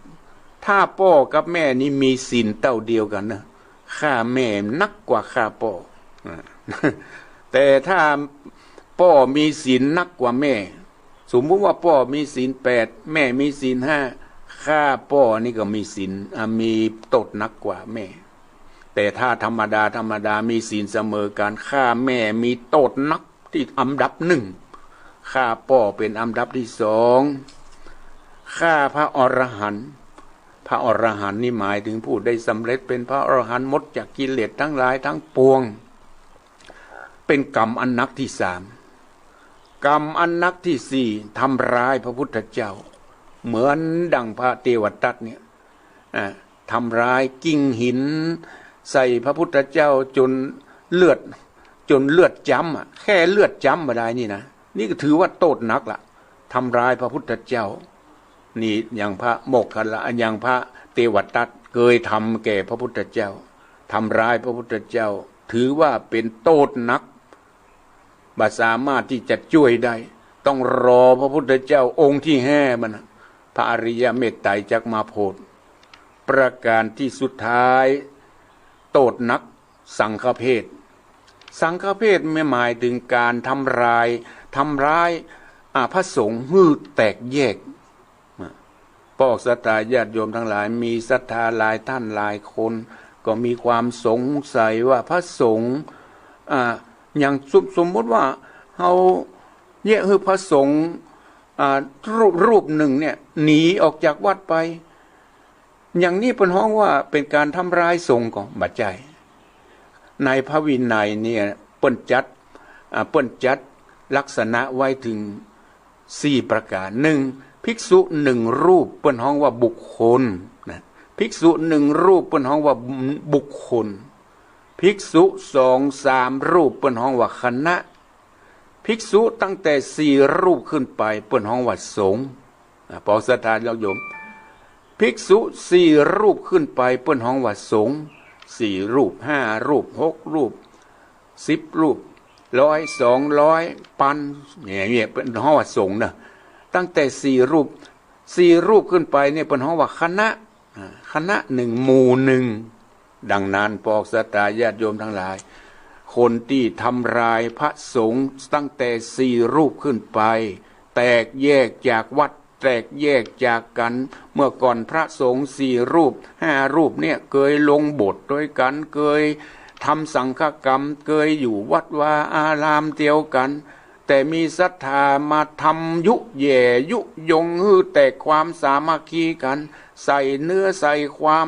ถ้าป้อกับแม่นี่มีศีลเต้าเดียวกั๋นนะ ฆ่าแม่หนักกว่าฆ่าป้อ อ่า แต่ถ้าป้อมีศีลหนักกว่าแม่ สมมุติว่าป้อมีศีลแปด แม่มีศีลห้า ฆ่าป้อนี่ก็มีศีล อ่ะ มีโต้ษหนักกว่าแม่ แต่ถ้าธรรมดาธรรมดามีศีลเสมอกั๋น ฆ่าแม่มีโต้ษหนักตี้อันดับหนึ่ง ฆ่าป้อเป๋นอันดับตี้สอง ฆ่าพระอรหันต์ พระอรหันต์นี่หมายเถิงผู้ได้สำเร็จเป๋นพระอรหันต์หมดจากกิเลสตังหลายตังปวง เป๋นกรรมอันหนักตี้สาม กรรมอันหนักตี้สี่ ทำร้ายพระพุทธเจ้า เหมือนดังพระเตวทัตเนี่ย อ่า ทำร้าย กิ่งหินใส่พระพุทธเจ้าจ๋นเลือด จ๋นเลือดจ๊ำอะ แค่เลือดจ๊ำบ่าดายนี่นะ นี่ก็ถือว่าโต้ษหนักละ ทำร้ายพระพุทธเจ้า นี่อย่างพระโมคคัลลา อย่างพระเตวทัตเกยทำแก่พระพุทธเจ้า ทำร้ายพระพุทธเจ้า ถือว่าเป๋นโต้ษหนัก บ่สามารถตี้จะจ้วยได้ ต้องรอพระพุทธเจ้าองค์ตี้ห้ามันนะ พระอริยเมตไตรยจักมาโผด ประก๋านตี้สุดท้าย โต้ษหนัก สังฆเพศ สังฆเพศหมายเถิงก๋านทำลาย ทำร้าย อ่า พระสงฆ์หื้อแตกแยก ปอกศรัทธาญาติโยมตังหลาย มีศรัทธาหลายต้านหลายคน ก็มีความสงสัยว่าพระสงฆ์ อ่า อย่างสม สมมุติว่าเฮาเยียะหื้อพระสงฆ์ อ่า รูป รูปหนึ่งเนี่ยหนีออกจากวัดไป อย่างนี้เปิ้นฮ้องว่าเป๋นก๋านทำลายสงฆ์ก่อ บ่ใจ้ ในพระวินัยเนี่ยเปิ้นจัด อ่า เปิ้นจัดลักษณะไว้เถิงสี่ประก๋าน หนึ่ง ภิกษุหนึ่งรูปเปิ้นฮ้องว่าบุคคลนะ ภิกษุหนึ่งรูปเปิ้นฮ้องว่าบุคคล ภิกษุสองสามรูปเปิ้นฮ้องว่าคณะ ภิกษุตั้งแต่สี่รูปขึ้นไปเปิ้นฮ้องว่าสงฆ์ อ่า ปอกศรัทธาญาติโยม ภิกษุสี่รูปขึ้นไปเปิ้นฮ้องว่าสงฆ์ สี่รูป ห้ารูป หกรูป สิบรูป ร้อย สองร้อย ปัน เนี่ย เนี่ยเปิ้นฮ้องว่าสงฆ์เน่อ ตั้งแต่สี่รูป สี่รูปขึ้นไปเนี่ยเปิ้นฮ้องว่าคณะ อ่า คณะหนึ่ง หมู่หนึ่ง ดังนั้นปอกศรัทธาญาติโยมตังหลาย คนตี้ทำลายพระสงฆ์ตั้งแต่สี่รูปขึ้นไป แตกแยกจากวัด แตกแยกจากกั๋น เมื่อก่อนพระสงฆ์สี่รูป ห้ารูปเนี่ยเกยลงโบสถ์ตวยกั๋น เกยทำสังฆกรรม เกยอยู่วัดวาอารามเดียวกั๋น แต่มีศรัทธามาทำยุแย่ยุยงหื้อแตกความสามัคคีกั๋น ใส่เนื้อใส่ความ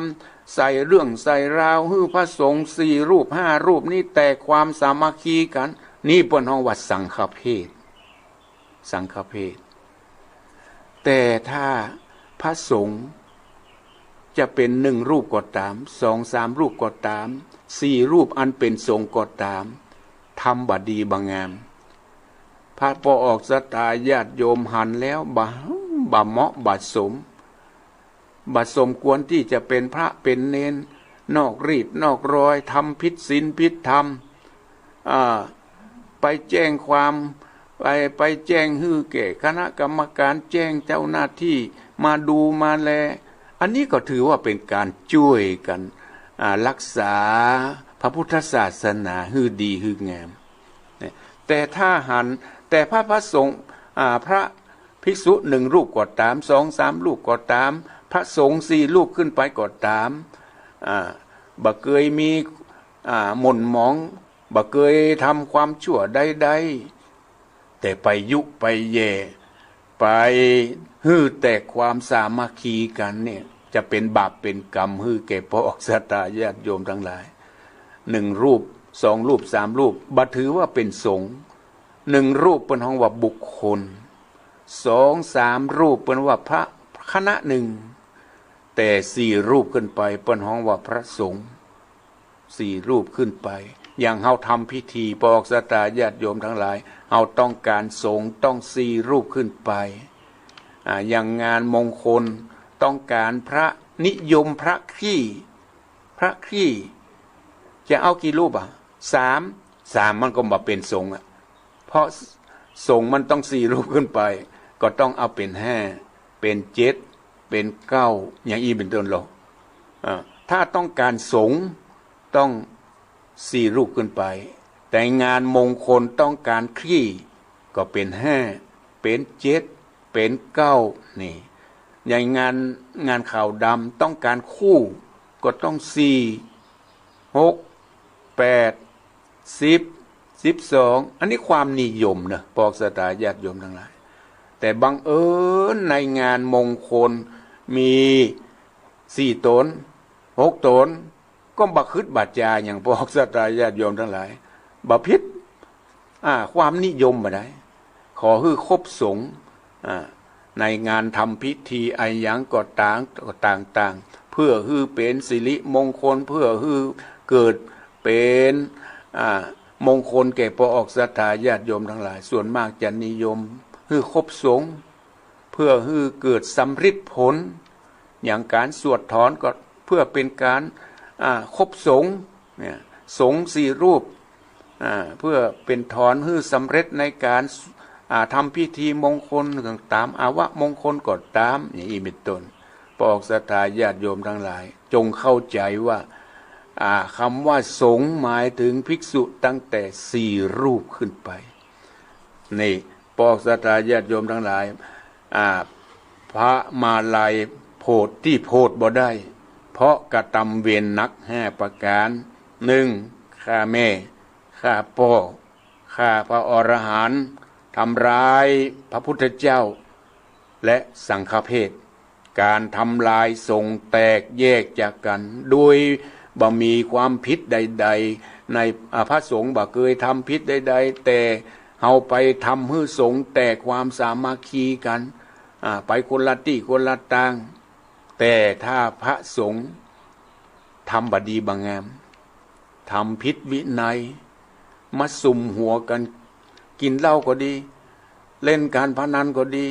ใส่เรื่องใส่ราวหื้อพระสงฆ์สี่รูปห้ารูปนี้แตกความสามัคคีกั๋น นี่เปิ้นฮ้องว่าสังฆเพศ สังฆเพศ แต่ถ้าพระสงฆ์ จะเป๋นหนึ่งรูปก็ต๋าม สองสามรูปก็ต๋าม สี่รูปอันเป๋นสงฆ์ก็ต๋าม ทำบ่ดีบ่งาม พระปอออกศรัทธาญาติโยมหันแล้วบ่ บ่เหมาะบ่สม บ่สมควรตี้จะเป๋นพระเป๋นเณร นอกรีดนอกรอย ทำผิดศีลผิดธรรม อ่า ไปแจ้งความ ไป ไปแจ้งหื้อแก่คณะกรรมการ แจ้งเจ้าหน้าตี้มาดูมาแล อันนี้ก็ถือว่าเป๋นก๋านจ้วยกั๋น อ่า ฮักษาพระพุทธศาสนาหื้อดีหื้องาม เนี่ย แต่ถ้าหัน แต่พระ พระสงฆ์ อ่า พระภิกษุหนึ่งรูปก็ต๋าม สองสามรูปก็ต๋าม พระสงฆ์สี่รูปขึ้นไปก็ต๋าม อ่า บ่เกยมี อ่า หม่นหมอง บ่เกยทำความชั่วใดๆ แต่ไปยุไปแย่ ไปหื้อแตกความสามัคคีกั๋นเนี่ย จะเป๋นบาปเป๋นกรรมหื้อแก่ปอออกศรัทธาญาติโยมตังหลาย หนึ่งรูป สองรูป สามรูป บ่ถือว่าเป๋นสงฆ์ หนึ่งรูปเปิ้นฮ้องว่าบุคคล สองสามรูปเปิ้นว่าพระคณะหนึ่ง แต่สี่รูปขึ้นไปเปิ้นฮ้องว่าพระสงฆ์ สี่รูปขึ้นไป อย่างเฮาทำพิธี ปอออกศรัทธาญาติโยมตังหลาย เฮาต้องก๋านสงฆ์ต้องสี่รูปขึ้นไป อ่า อย่างงานมงคลต้องก๋านพระ นิยมพระคลี้ พระคลี้ จะเอากี่รูปอะ สาม สามมันก็บ่เป๋นสงฆ์อะ เพราะสงฆ์มันต้องสี่รูปขึ้นไป ก็ต้องเอาเป๋นห้า เป๋นเจ็ด เป๋นเก้า อย่างอี้เป๋นต้นลอ อ่า ถ้าต้องก๋านสงฆ์ต้องสี่รูปขึ้นไป แต่งานมงคลต้องก๋านคลี้ ก็เป๋นห้า เป๋นเจ็ด เป๋นเก้า นี่ อย่างงาน งานขาวดำต้องก๋านคู่ ก็ต้องสี่ หก แปด สิบ สิบสอง อันนี้ความนิยมเนอะ ปอออกศรัทธาญาติโยมตังหลาย แต่บังเอิญในงานมงคลมีสี่ต๋น หกต๋น ก็บ่คิดบ่จ๋าหยัง ปอออกศรัทธาญาติโยมตังหลาย บ่ผิด อ่า ความนิยมบ่ได้ ขอหื้อครบสงฆ์ อ่า ในงานทำพิธีอะหยังก็ต๋าง ก็ต่างๆ เพื่อหื้อเป๋นสิริมงคล เพื่อหื้อเกิดเป๋น อ่า มงคลแก่ปอออกศรัทธาญาติโยมตังหลาย ส่วนมากจะนิยมหื้อครบสงฆ์ เพื่อหื้อเกิดสำริดผล อย่างก๋านสวดถอนก็เพื่อเป๋นก๋าน อ่า ครบสงฆ์ เนี่ย สงฆ์สี่รูป อ่า เพื่อเป๋นถอนหื้อสำเร็จในก๋าน อ่า ทำพิธีมงคลก็ต๋าม อวมงคลก็ต๋าม อย่างอี้เป๋นต้น ปอออกศรัทธาญาติโยมตังหลาย จงเข้าใจ๋ว่า อ่า กำว่าสงฆ์หมายเถิงภิกษุตั้งแต่สี่รูปขึ้นไป นี่ ปอออกศรัทธาญาติโยมตังหลาย อ่า พระมาลัยโผดตี้โผดบ่ได้ เพราะกระตำเวรหนักห้าประก๋าน หนึ่ง ฆ่าแม่ ฆ่าป้อ ฆ่าพระอรหันต์ ทำร้ายพระพุทธเจ้า และสังฆเพศ ก๋านทำลายสงฆ์แตกแยกจากกั๋น โดยบ่มีความผิดใดๆ ใน อ่า พระสงฆ์บ่เกยทำผิดใดๆ แต่เฮาไปทำหื้อสงฆ์แตกความสามัคคีกั๋น อ่า ไปคนละตี้คนละตาง แต่ถ้าพระสงฆ์ทำบ่ดีบ่งาม ทำผิดวินัย มาสุมหัวกั๋น กิ๋นเหล้าก็ดี เล่นก๋านพนันก็ดี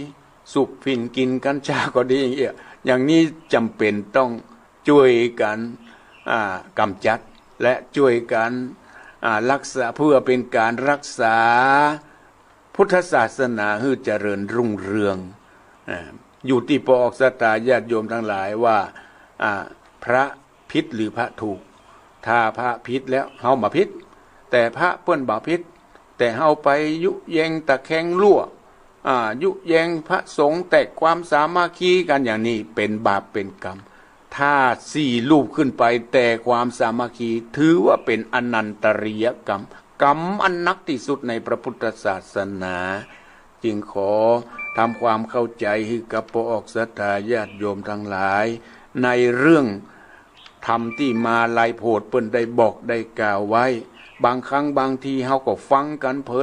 สูบฝิ่น กิ๋นกัญชาก็ดี อย่างอี้ อย่างนี้จ๋ำเป๋นต้องจ้วยกั๋น อ่า ก๋ำจัด และจ้วยกั๋น อ่า ฮักษา เพื่อเป๋นก๋านฮักษาพุทธศาสนาหื้อเจริญรุ่งเรือง อ่า อยู่ตี้ปอออกศรัทธาญาติโยมตังหลายว่า อ่า พระผิดหรือพระถูก ถ้าพระผิดแล้วเฮาบ่ผิด แต่พระเปิ้นบ่ผิด แต่เฮาไปยุแยงตะแคงลั่ว อ่า ยุแยงพระสงฆ์แตกความสามัคคีกั๋น อย่างนี้เป๋นบาปเป๋นกรรม ถ้าสี่รูปขึ้นไปแตกความสามัคคี ถือว่าเป๋นอนันตริยกรรม กรรมอันหนักตี้สุดในพระพุทธศาสนา จึงขอทำความเข้าใจ๋หื้อกับปอออกศรัทธาญาติโยมตังหลาย ในเรื่องธรรมตี้มาลัยโผดเปิ้นได้บอกได้กล่าวไว้ บางครั้งบางทีเฮาก็ฟังกั๋นเพลิ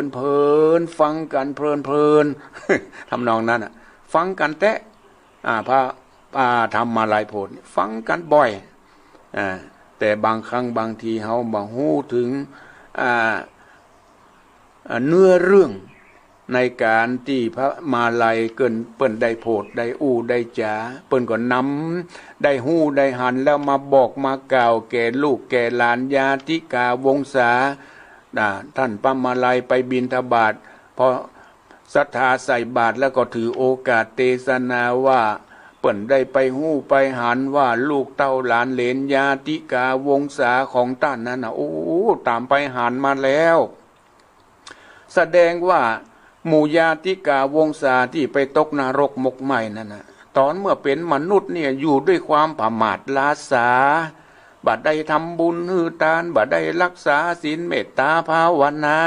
นๆ ฟังกั๋นเพลินๆ ทำนองนั้นน่ะ ฟังกั๋นแต๊ อ่า พระ อ่า ธรรมาลัยโผดฟังกั๋นบ่อย อ่า แต่บางครั้งบางทีเฮาบ่ฮู้เถิง อ่า อ่า เนื้อเรื่องในก๋านตี้พระมาลัยเปิ้น เปิ้นได้โผด ได้อู้ ได้จ๋า เปิ้นก็นำ ได้ฮู้ ได้หัน แล้วมาบอก มากล่าวแก่ลูกแก่หลาน ญาติกาวงศา อ่า ต้านพระมาลัยไปบิณฑบาต พอศรัทธาใส่บาตรแล้วก็ถือโอกาสเตสนาว่า เปิ้นได้ไปฮู้ไปหันว่าลูกเต้าหลานเหลนญาติกาวงศาของต้านนั้นน่ะ โอ้ ต๋ามไปหันมาแล้ว แสดงว่าหมู่ญาติกาวงศาตี้ไปตกนรกหมกไหม้นั้นน่ะ ต๋อนเมื่อเป๋นมนุษย์เนี่ยอยู่ด้วยความประมาทล้าสา บ่ได้ทำบุญหื้อตาน บ่ได้รักษาศีลเมตตาภาวนา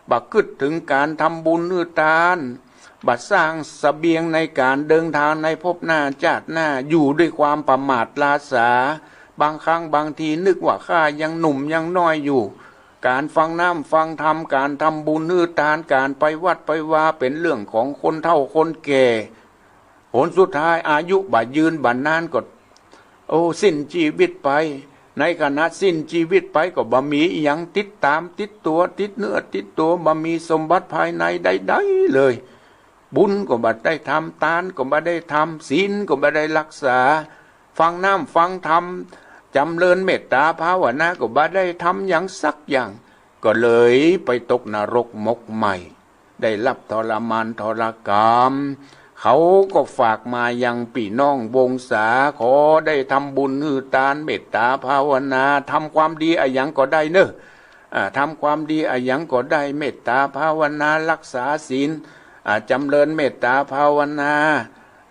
บ่กึ๊ดเถิงก๋านทำบุญหื้อตาน บ่สร้างเสบียงในก๋านเดินทางในภพหน้าจาติหน้า อยู่ด้วยความประมาทล้าสา บางครั้งบางทีนึกว่าข้ายังหนุ่มยังน้อยอยู่ ก๋านฟังน้ำฟังธรรม ก๋านทำบุญหื้อตาน ก๋านไปวัดไปวาเป๋นเรื่องของคนเฒ่าคนแก่ ผลสุดท้ายอายุบ่ยืนบ่นานก็ โอ้ สิ้นจีวิตไป ในขณะสิ้นจีวิตไปก็บ่มีอิหยังติดต๋ามติดตั๋ว ติดเนื้อติดตั๋ว บ่มีสมบัติภายในใดๆ เลย บุญก็บ่ได้ทำ ตานก็บ่ได้ทำ ศีลก็บ่ได้รักษา ฟังน้ำฟังธรรม จ๋ำเริญเมตตาภาวนาก็บ่ได้ทำหยังสักอย่าง ก็เลยไปตกนรกหมกไหม้ ได้ฮับทรมานทรกรรม เขาก็ฝากมายังปี้น้องวงศา ขอได้ทำบุญหื้อตาน เมตตาภาวนา ทำความดีอะหยังก็ได้เนาะ อ่า ทำความดีอะหยังก็ได้ เมตตาภาวนา รักษาศีล อ่า จ๋ำเริญเมตตาภาวนา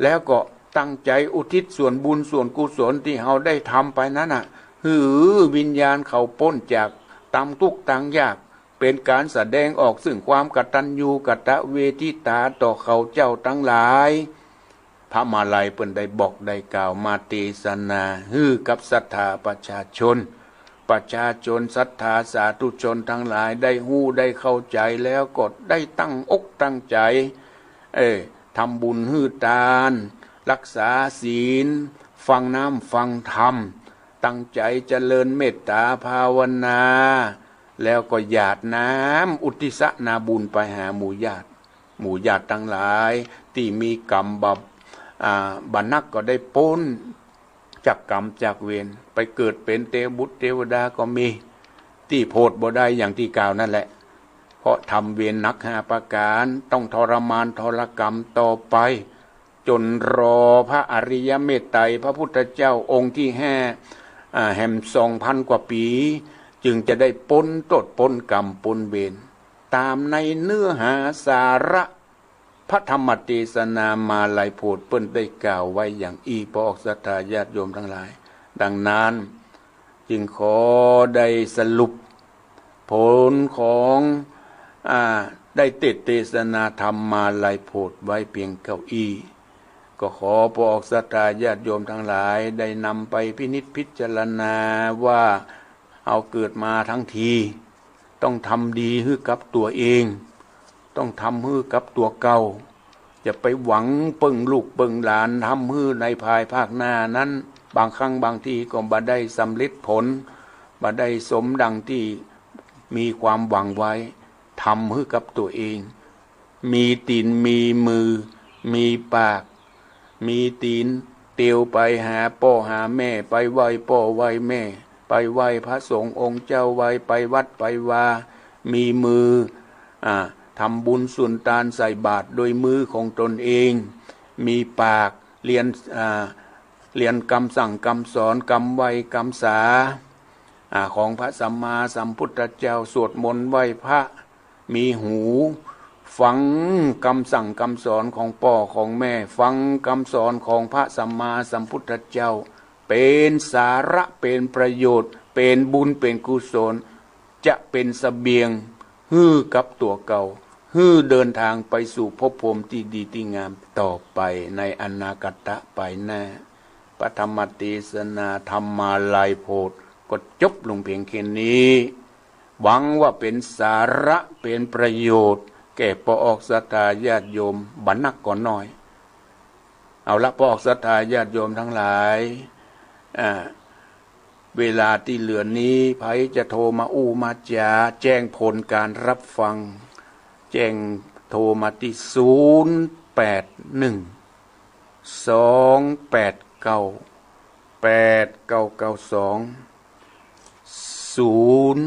แล้วก็ตั้งใจ๋อุทิศส่วนบุญส่วนกุศลตี้เฮาได้ทำไปนั้นน่ะ หื้อวิญญาณเขาป๊นจากตางตุ๊กตางยาก เป๋นก๋านแสดงออกซึ่งความกตัญญูกตเวทิตาต่อเขาเจ้าตังหลาย พระมาลัยเปิ้นได้บอกได้กล่าวมาเตสนาหื้อกับศรัทธาประชาชน ประชาชนศรัทธาสาธุชนตังหลายได้ฮู้ได้เข้าใจ๋แล้วก็ได้ตั้งอกตั้งใจ๋ เอ้ย ทำบุญหื้อตาน รักษาศีล ฟังน้ำฟังธรรม ตั้งใจ๋เจริญเมตตาภาวนา แล้วก็หยาดน้ำอุทิศนาบุญไปหาหมู่ญาติ หมู่ญาติตังหลายตี้มีกรรมบ่า อ่า บ่านักก็ได้ป๊นจากกรรมจากเวร ไปเกิดเป๋นเตวบุตรเตวดาก็มี ตี้โผดบ่ได้อย่างตี้กล่าวนั่นแหละ เพราะทำเวรหนักห้าประก๋าน ต้องทรมานทรกรรมต่อไป จ๋นรอพระอริยเมตไตรพระพุทธเจ้าองค์ตี้ห้า อ่า แหมสองพันกว่าปี๋ จึงจะได้ป๊นโต้ษป๊นกรรมป๊นเวร ต๋ามในเนื้อหาสาระพระธรรมเตสนามาลัยโผดเปิ้นได้กล่าวไว้อย่างอี้ ปออกศรัทธาญาติโยมตังหลาย ดังนั้นจึงขอได้สรุปผลของ อ่า ได้เตสน์เตสนาธรรมมาลัยโผดไว้เปียงเก้าอี้ ก็ขอปออกศรัทธาญาติโยมตังหลายได้นำไปพินิจพิจารณาว่า เฮาเกิดมาตังที ต้องทำดีหื้อกับตั๋วเอง ต้องทำหื้อกับตั๋วเก่า อย่าไปหวังเปิ้งลูกเปิ้งหลานทำหื้อในภายภาคหน้านั้น บางครั้งบางทีก็บ่ได้สำเร็จผล บ่ได้สมดังตี้มีความหวังไว้ ทำหื้อกับตั๋วเอง มีตี๋น มีมือ มีปาก มีตี๋น เตียวไปหาป้อหาแม่ ไปไหว้ป้อไหว้แม่ ไปไหว้พระสงฆ์องค์เจ้า ไหว้ไปวัดไปวา มีมือ อ่า ทำบุญสุนตานใส่บาตรโดยมือของตนเอง มีปาก เรียน อ่า เรียนกำสั่งกำสอน กำไหว้กำสา อ่า ของพระสัมมาสัมพุทธเจ้า สวดมนต์ไหว้พระ มีหู ฟังกำสั่งกำสอนของป้อของแม่ ฟังกำสอนของพระสัมมาสัมพุทธเจ้า เป๋นสาระ เป๋นประโยชน์ เป๋นบุญ เป๋นกุศล จะเป๋นเสบียงหื้อกับตั๋วเก่า หื้อเดินทางไปสู่ภพภูมิตี้ดีตี้งามต่อไปในอนาคตะไปหน้า พระธรรมเตสนาธรรมาลัยโผดก็จบลงเปียงแค่นี้ หวังว่าเป๋นสาระ เป๋นประโยชน์ แก่ปออกศรัทธาญาติโยม บ่นักก็น้อย เอาละ ปอกศรัทธาญาติโยมตังหลาย อ่า เวลาตี้เหลือนี้ ใผจะโทรมาอู้มาจ๋า แจ้งผลการรับฟัง แจ้งโทรมาตี้ ศูนย์แปดหนึ่ง สองแปดเก้า แปดเก้าเก้าสอง ศูนย์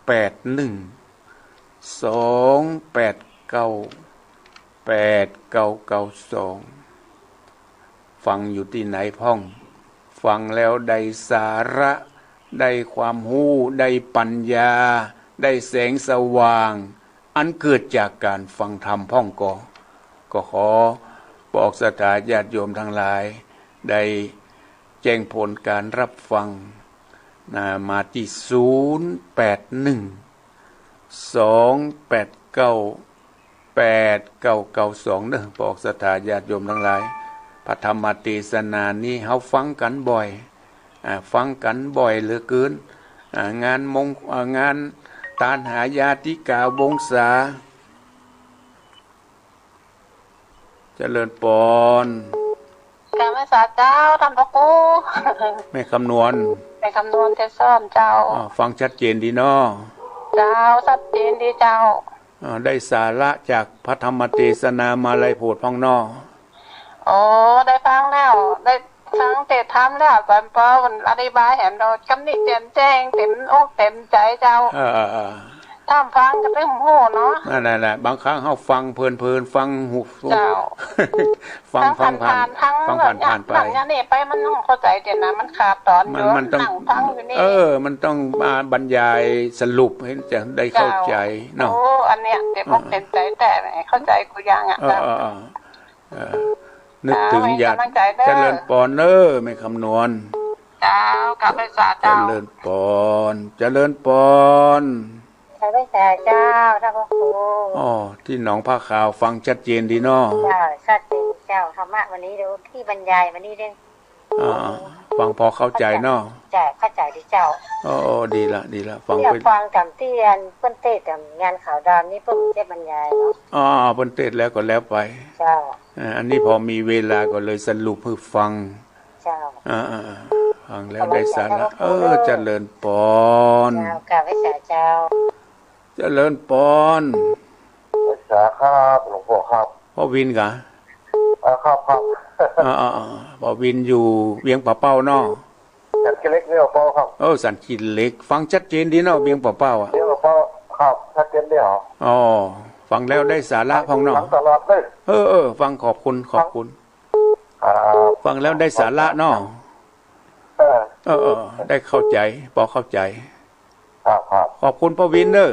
แปดหนึ่ง สองแปดเก้า แปดเก้าเก้าสอง ฟังอยู่ตี้ไหนพ่อง ฟังแล้วได้สาระ ได้ความฮู้ ได้ปัญญา ได้แสงสว่าง อันเกิดจากการฟังธรรมพ่องก็ ก็ขอปอกศรัทธาญาติโยมตังหลาย ได้แจ้งผลการรับฟังนะ มาตี้ ศูนย์แปดหนึ่ง สองแปดเก้า แปดเก้าเก้าสอง เด้อ ปอกศรัทธาญาติโยมตังหลาย พระธรรมเตสนานี้เฮาฟังกั๋นบ่อย อ่า ฟังกั๋นบ่อยเหลือเกิน อ่า งานมง อ่า งานตานหายาติกาวงศา เจริญปอน กราบไหว้สาเจ้าต้านพระครู แม่คำนวณ แม่คำนวณ เทศน์ซ่อนเจ้า อ่า ฟังชัดเจนดีเนาะ เจ้า ชัดเจนดีเจ้า อ่า ได้สาระจากพระธรรมเตสนามาลัยโพธิ์พ่องเนาะ โอ้ ได้ฟังแล้ว ได้ฟังเตสน์ธรรมแล้ว ต๋อนปอมันอธิบายแหมเนาะ กำนี้แจ่มแจ้ง เต๋มอกเต๋มใจ๋เจ้า เออ เออ เออ ถ้าฟังก็ตึงฮู้เนาะ นั่นแหละ บางครั้งเฮาฟังเพลินๆ ฟังหู เจ้า ฟัง ฟังผ่านๆ ฟังผ่านๆ ไป ฟังอย่างนี้ไปมันต้องเข้าใจ๋เดี๋ยวนะ มันขาดต๋อน มัน อยู่ มันต้อง นั่งฟังอยู่นี่ เออ มันต้องมาบรรยายสรุปหื้อจะได้เข้าใจ๋เนาะ เจ้า โอ้ อันเนี้ยเต๋มอกเต๋มใจ๋แต๊ เข้าใจ๋กู้อย่างอะ เออ เจ้า เออ เออ เออ นึกถึง เจ้า อยาก ให้กำลังใจ๋เด้อ เจริญปอนเน้อ แม่คำนวณ เจ้า กราบไหว้สาเจ้า เจริญปอน เจริญปอน กราบไหว้สาเจ้าต้านพระครู อ๋อ ตี้หนองผ้าขาวฟังชัดเจนดีเนาะ เจ้า ชัดเจนเจ้า ธรรมะวันนี้ดูตี้บรรยายวันนี้เด้อ อ่า ฟังปอเข้าใจ๋เนาะ เจ้า เข้าใจ๋ดีเจ้า อ๋อ ดีละ ดีละ ฟัง เนี่ย ไป ฟังต๋ามตี้อันเปิ้นเตสน์ต๋ามงานขาวดำนี่เปิ้นเตสน์บรรยายเนาะ อ๋อ เปิ้นเตสน์แล้วก็แล้วไป เจ้า อ่า อันนี้ปอมีเวลาก็เลยสรุปหื้อฟัง เจ้า อ่า อ่า อ่า ฟังแล้วได้สาระ เออ เจริญปอน เจ้า กราบไหว้สาเจ้า เจริญปอน ไหว้สาครับ หลวงพ่อครับ ป้อวินกา อ่า ครับ ครับ อ่า อ่า อ่า ป้อวินอยู่เวียงป่าเป้าเนาะ สันขี้เหล็กเวียงป่าเป้าครับ เออ สันขี้เหล็ก ฟังชัดเจนดีเนาะ เวียงป่าเป้าอะ เวียงป่าเป้าครับ ชัดเจนดีเหรอ อ๋อ ฟังแล้วได้สาระพ่องเนาะ ฟังตลอดเลย เออ เออ ฟัง ขอบคุณ ขอบคุณ ครับ ฟังแล้วได้สาระเนาะ เออ เออ เออ ได้เข้าใจ๋ ปอเข้าใจ๋ ครับ ครับ ขอบคุณป้อวินเน้อ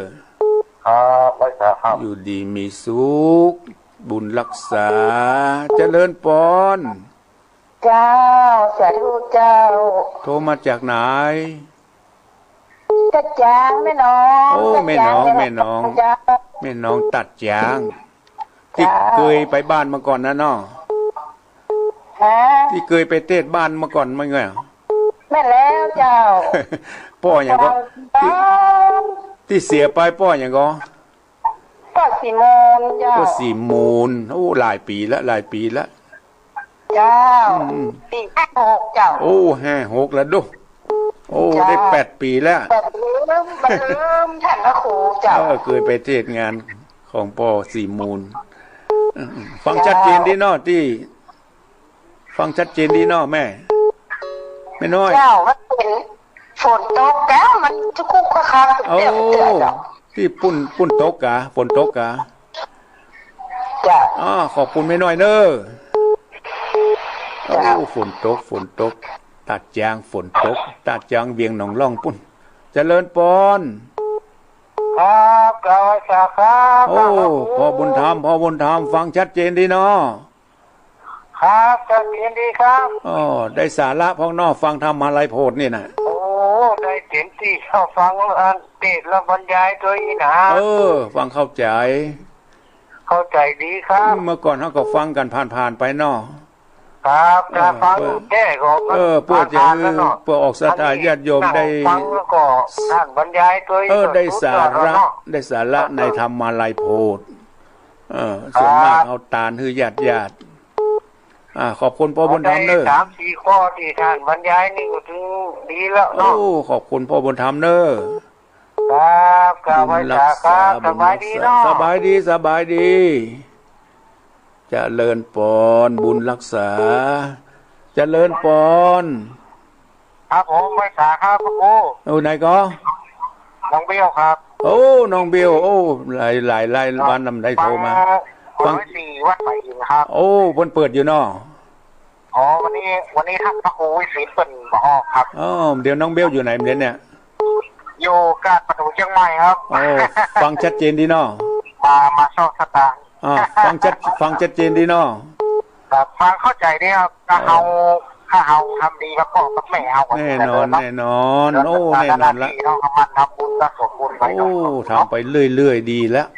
ครับ ไหว้สาครับ อยู่ดีมีสุข บุญรักษา เจริญปอน เจ้า สาธุเจ้า โทรมาจากไหน ตัดจาง แม่หนอง โอ้ ตัดจาง แม่หนอง แม่หนอง เจ้า แม่หนองตัดจาง ตี้ เจ้า เกยไปบ้านมาก่อนนะเนาะ ฮะ ตี้เกยไปเตสน์บ้านมาก่อนมาไง แม่นแล้วเจ้า ป้อหยังก็ เจ้า ตี้ ตี้เสียไปป้อหยังก็ ป้อศรีมูลเจ้า ป้อศรีมูล โอ้ หลายปี๋ละ หลายปี๋ละ เจ้า อืม ปี๋ห้าหกเจ้า โอ้ ห้าหกแล้วดู โอ้ เจ้า ได้แปดปี๋แล้ว แบบลืม มันลืมต้านพระครูเจ้า เออ เกยไปเตสน์งานของป้อศรีมูล อืม ฟัง เจ้า ชัดเจนดีเนาะ ตี้ ฟังชัดเจนดีเนาะแม่ แม่น้อย เจ้า มันเป๋นฝนตกแล้ว มันจะคุกคะคัก โอ้ เดี๋ยวเดี๋ยวเจ้า ตี้ปุ้น ปุ้นตกกา ฝนตกกา เจ้า อ้อ ขอบคุณแม่น้อยเน้อ เจ้า โอ้ ฝนตก ฝนตก ตัดจางฝนตก ตัดจางเวียงหนองล่องปุ้น เจริญปอน ครับ กราบไหว้สาครับ โอ้ พ่อบุญธรรม พ่อบุญธรรม ฟังชัดเจนดีเนาะ ครับ ชัดเจนดีครับ อ้อ ได้สาระพ่องเนาะ ฟังธรรมาลัยโพธิ์นี่นะ โอ้ ได้เต๋มตี้ เฮาฟังอันเตสน์และบรรยายตวยอี้นะ เออ ฟังเข้าใจ๋ เข้าใจ๋ดีครับ เมื่อก่อนเฮาก็ฟังกั๋นผ่านๆ ไปเนาะ ครับ เออ ถ้าฟัง เปื้อ แก้ก็มัน เออ เปื้อจะ ผ่านๆ แล้วเนาะ เปื้อออกศรัทธาญาติโยมได้ ฟังแล้วก็ต้านบรรยายตวย เออ ได้สาระ สุดยอดแล้วเนาะ ได้สาระในธรรมาลัยโพธิ์ เออ ส่วนมาก ครับ เฮาตานหื้อญาติญาติ อ่า ขอบคุณป้อบุญธรรมเน่อ เอาได้สามสี่ข้อตี้ต้านบรรยายนี่ก็ถือดีแล้วเนาะ โอ้ ขอบคุณป้อบุญธรรมเน่อ ครับ ครับ บุญรักษา ไหว้สาครับ บุญรักษา สบายดีเนาะ สบายดี สบายดี เจริญปอน บุญรักษา เจริญปอน ครับผม ไหว้สาครับ พระครู โอ้ ไหนก่อ น้องเบลครับ โอ้ น้องเบล โอ้ หลาย หลาย หลายวันนำได้โทรมา ฟัง ฟัง ร้อยสี่ วัดใหม่อินครับ โอ้ เปิ้นเปิดอยู่เนาะ อ๋อ วันนี้ วันนี้ท่านพระครูวิสิทธิ์เปิ้นบ่ออกครับ อ๋อ เดี๋ยวน้องเบลอยู่ไหนเดี๋ยวเนี่ย อยู่กาดประตูเชียงใหม่ครับ โอ้ ฟังชัดเจนดีเนาะ มา มาซอกสตางค์ อ่า ฟังชัด ฟังชัดเจนดีเนาะ ครับ ฟังเข้าใจดีครับ ถ้าเฮา เออ ถ้าเฮาทำดีกับพ่อกับแม่เฮาก็ แน่นอน จะเดินเนาะ แน่นอน โอ้ แน่นอนละ เฮาก็หมั่นทำบุญสะสมบุญไปเนาะ โอ้ ทำไปเรื่อยๆ ดีแล้ว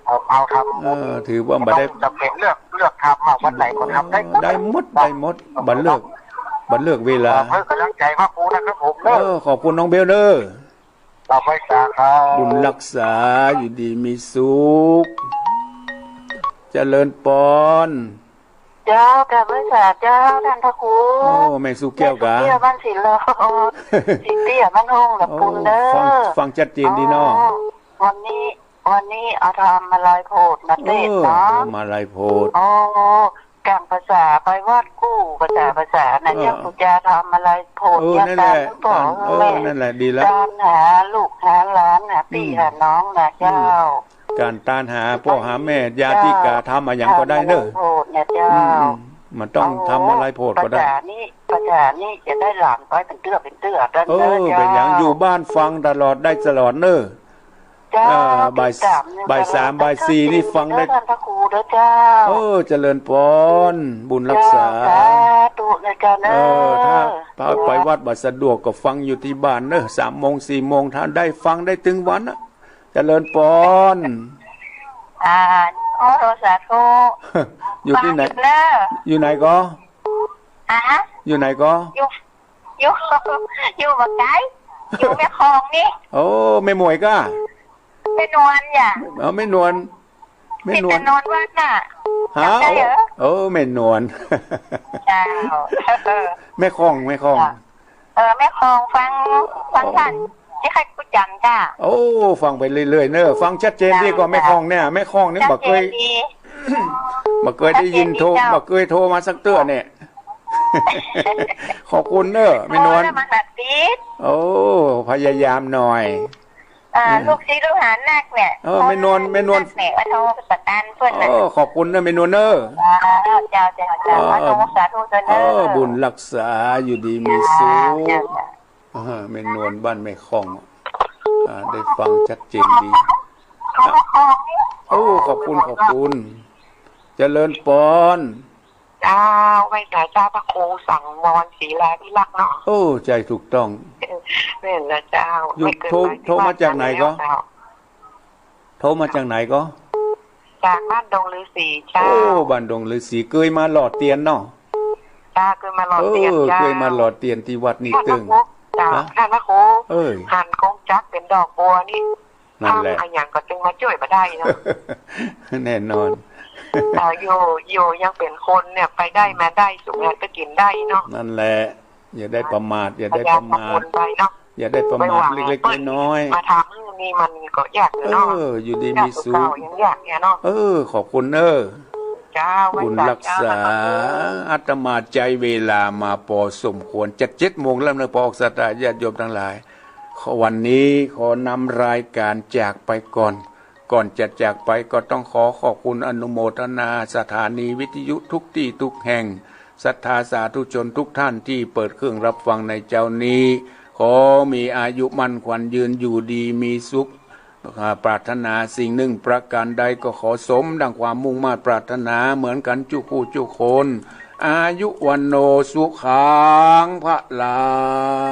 เอา เอาทำ เออ ถือว่าบ่ได้ บ่ต้องจำเป็นเลือก เลือกทำอะ วันไหนก็ทำได้ เออ ได้หมด ได้หมด บ่เลือก บ่เลือกเวลา ขอให้กำลังใจพระครูนะครับผมเนาะ เออ ขอบคุณน้องเบลเน่อ ครับ ไหว้สาครับ บุญรักษา อยู่ดีมีสุข เจริญปอน เจ้า กราบไหว้สาเจ้า ท่านพระครู โอ้ แม่สุแก้วกา แม่สุแก้วบ้านศรีลอด ศรีเตี้ยบ้านห้องละปูนเน่อ โอ้ ฟัง ฟังชัดเจนดีเนาะ อ๋อ วันนี้ วันนี้เอาธรรมาลัยโพธิ์มาเตศน์เนาะ เออ ธรรมาลัยโพธิ์ โอ้ กลางภาษาไปวัดกู้ ภาษา ภาษานะ เออ เจ้า ปู่ย่าธรรมาลัยโพธิ์ เออ เจ้า นั่นแหละ ตามหลวงพ่อ ตาม เออ แม่ นั่นแหละ ดีแล้ว ตามหาลูกหาหลาน หาพี่ อืม หาน้องนะเจ้า อืม ก๋านตานหาป้อหาแม่ ญาติกา ธรรมาหยังก็ได้เน่อ ธรรมาลัยโพธิ์นะเจ้า อืม อืม บ่ต้องธรรมาลัยโพธิ์ก็ได้ ภาษานี้ ภาษานี้จะได้หลานไปเป๋นเตื้อเป๋นเตื้อ เจ้า เออ เจ้า เป๋นหยัง อยู่บ้านฟังตลอดได้ตลอดเน่อ เจ้า อ่า บ่าย ติดตามอยู่ บ่ายสาม ตลอด บ่ายสี่ นี่ฟังได้ เจ้า ท่านพระครูเด้อเจ้า เออ เจริญปอน บุญรักษา เจ้า สาธุนะเจ้าเน่อ เออ ถ้า ถ้าไปวัดบ่สะดวกก็ฟังอยู่ตี้บ้านเน่อ สามโมง สี่โมง ถ้าได้ฟังได้ตึงวันนะ เจริญปอน อ่า โอ้ สาธุ อยู่ตี้ไหน ฟังอยู่เน่อ อยู่ไหนก่อ ฮะ อยู่ไหนก่อ อยู่ อยู่ อยู่บ่ไก๋ อยู่แม่คองนี่ โอ้ แม่หมวยก้า แม่นวลจ้ะ เออ แม่นวล แม่นวล ติดถนนวัดน่ะ ฮะ จ๋ำได้เหรอ โอ้ โอ้ แม่นวล เจ้า แม่คอง แม่คอง จ้ะ เออ แม่คอง ฟัง ฟัง โอ้ ท่านตี้ใค่กู้จ๋ำจ้ะ โอ้ ฟังไปเรื่อยๆ เน่อ ฟังชัดเจนดีก่อ เจ้า แม่คองเนี่ย แม่คองนี่ ชัดเจนดี บ่เกย บ่เกยได้ยินโทร ชัดเจนดีเจ้า บ่เกยโทรมาสักเตื้อเนี่ย ขอบคุณเน่อ แม่นวล โอ้ แล้วมาหัดติด โอ้ พยายามหน่อย อ่า อืม ลูกศิษย์ลูกหานักเนี่ย เออ แม่นวล แม่นวล นักเนี่ย ว่าโทรประสานเปิ้นน่ะ โอ้ ขอบคุณเน่อ แม่นวลเน่อ เจ้า เจ้า เจ้า เออ ว่าโทรสาธุเจ้าเน่อ เออ บุญรักษา อยู่ดีมีสุข เจ้า เจ้า อ่า แม่นวลบ้านแม่คอง อ่า ได้ฟังชัดเจนดี โอ้ ขอบคุณ ขอบคุณ เจริญปอน เจ้า ไหว้สาเจ้าพระครูสังวรศิลาวิรักษ์เนาะ โอ้ ใจ้ ถูกต้อง แม่นละเจ้า อยู่ ไม่เกิน โทร ร้อย โทรมาจากไหนก่อ เจ้า โทรมาจากไหนก่อ จากบ้านดงฤๅษีเจ้า โอ้ บ้านดงฤๅษี เกยมาหล่อเตียนเนาะ เจ้า เกยมาหล่อเตียน เออ เจ้า เกยมาหล่อเตียนตี้วัดนี่ตึง ท่านพระครู เจ้า ฮะ ท่านพระครู เอ้ย หันกงจักรเป๋นดอกบัวนี่ นั่นแหละ ทำอะหยังก็จึงมาจ้วยบ่ได้เนาะ แน่นอน เอ่อ อยู่ อยู่ยังเป๋นคนเนี่ย ไปได้มาได้ สุขหันไปกิ๋นได้เนาะ นั่นแหละ อย่าได้ประมาท อย่าได้ประมาท พยายามทำบุญไปเนาะ อย่าได้ประมาท ไม่หวัง เล็กๆ น้อยๆ มาทำนี่มันก็ยากอยู่เนาะ เออ อยู่ดีมีสุข เจ้าเก่ายังยากเนี่ยเนาะ เออ ขอบคุณเน่อ เจ้า บุญรักษา ไหว้สาเจ้า อาตมาใจ๊เวลามาปอสมควร จะเจ็ดโมงแล้วเน่อ ปอออกศรัทธาญาติโยมตังหลาย ขอ วันนี้ขอนำรายก๋านจากไปก่อน ก่อนจะจากไปก็ต้องขอขอบคุณอนุโมทนาสถานีวิทยุทุกตี้ทุกแห่ง ศรัทธาสาธุชนทุกท่านตี้เปิดเครื่องรับฟังในเจ๊านี้ ขอมีอายุมั่นขวัญยืน อยู่ดีมีสุข อ่า ปรารถนาสิ่งหนึ่งประก๋านใดก็ขอสมดังความมุ่งมาดปรารถนาเหมือนกั๋นจุกคู่จุกคน อายุวัณโณสุขังพลัง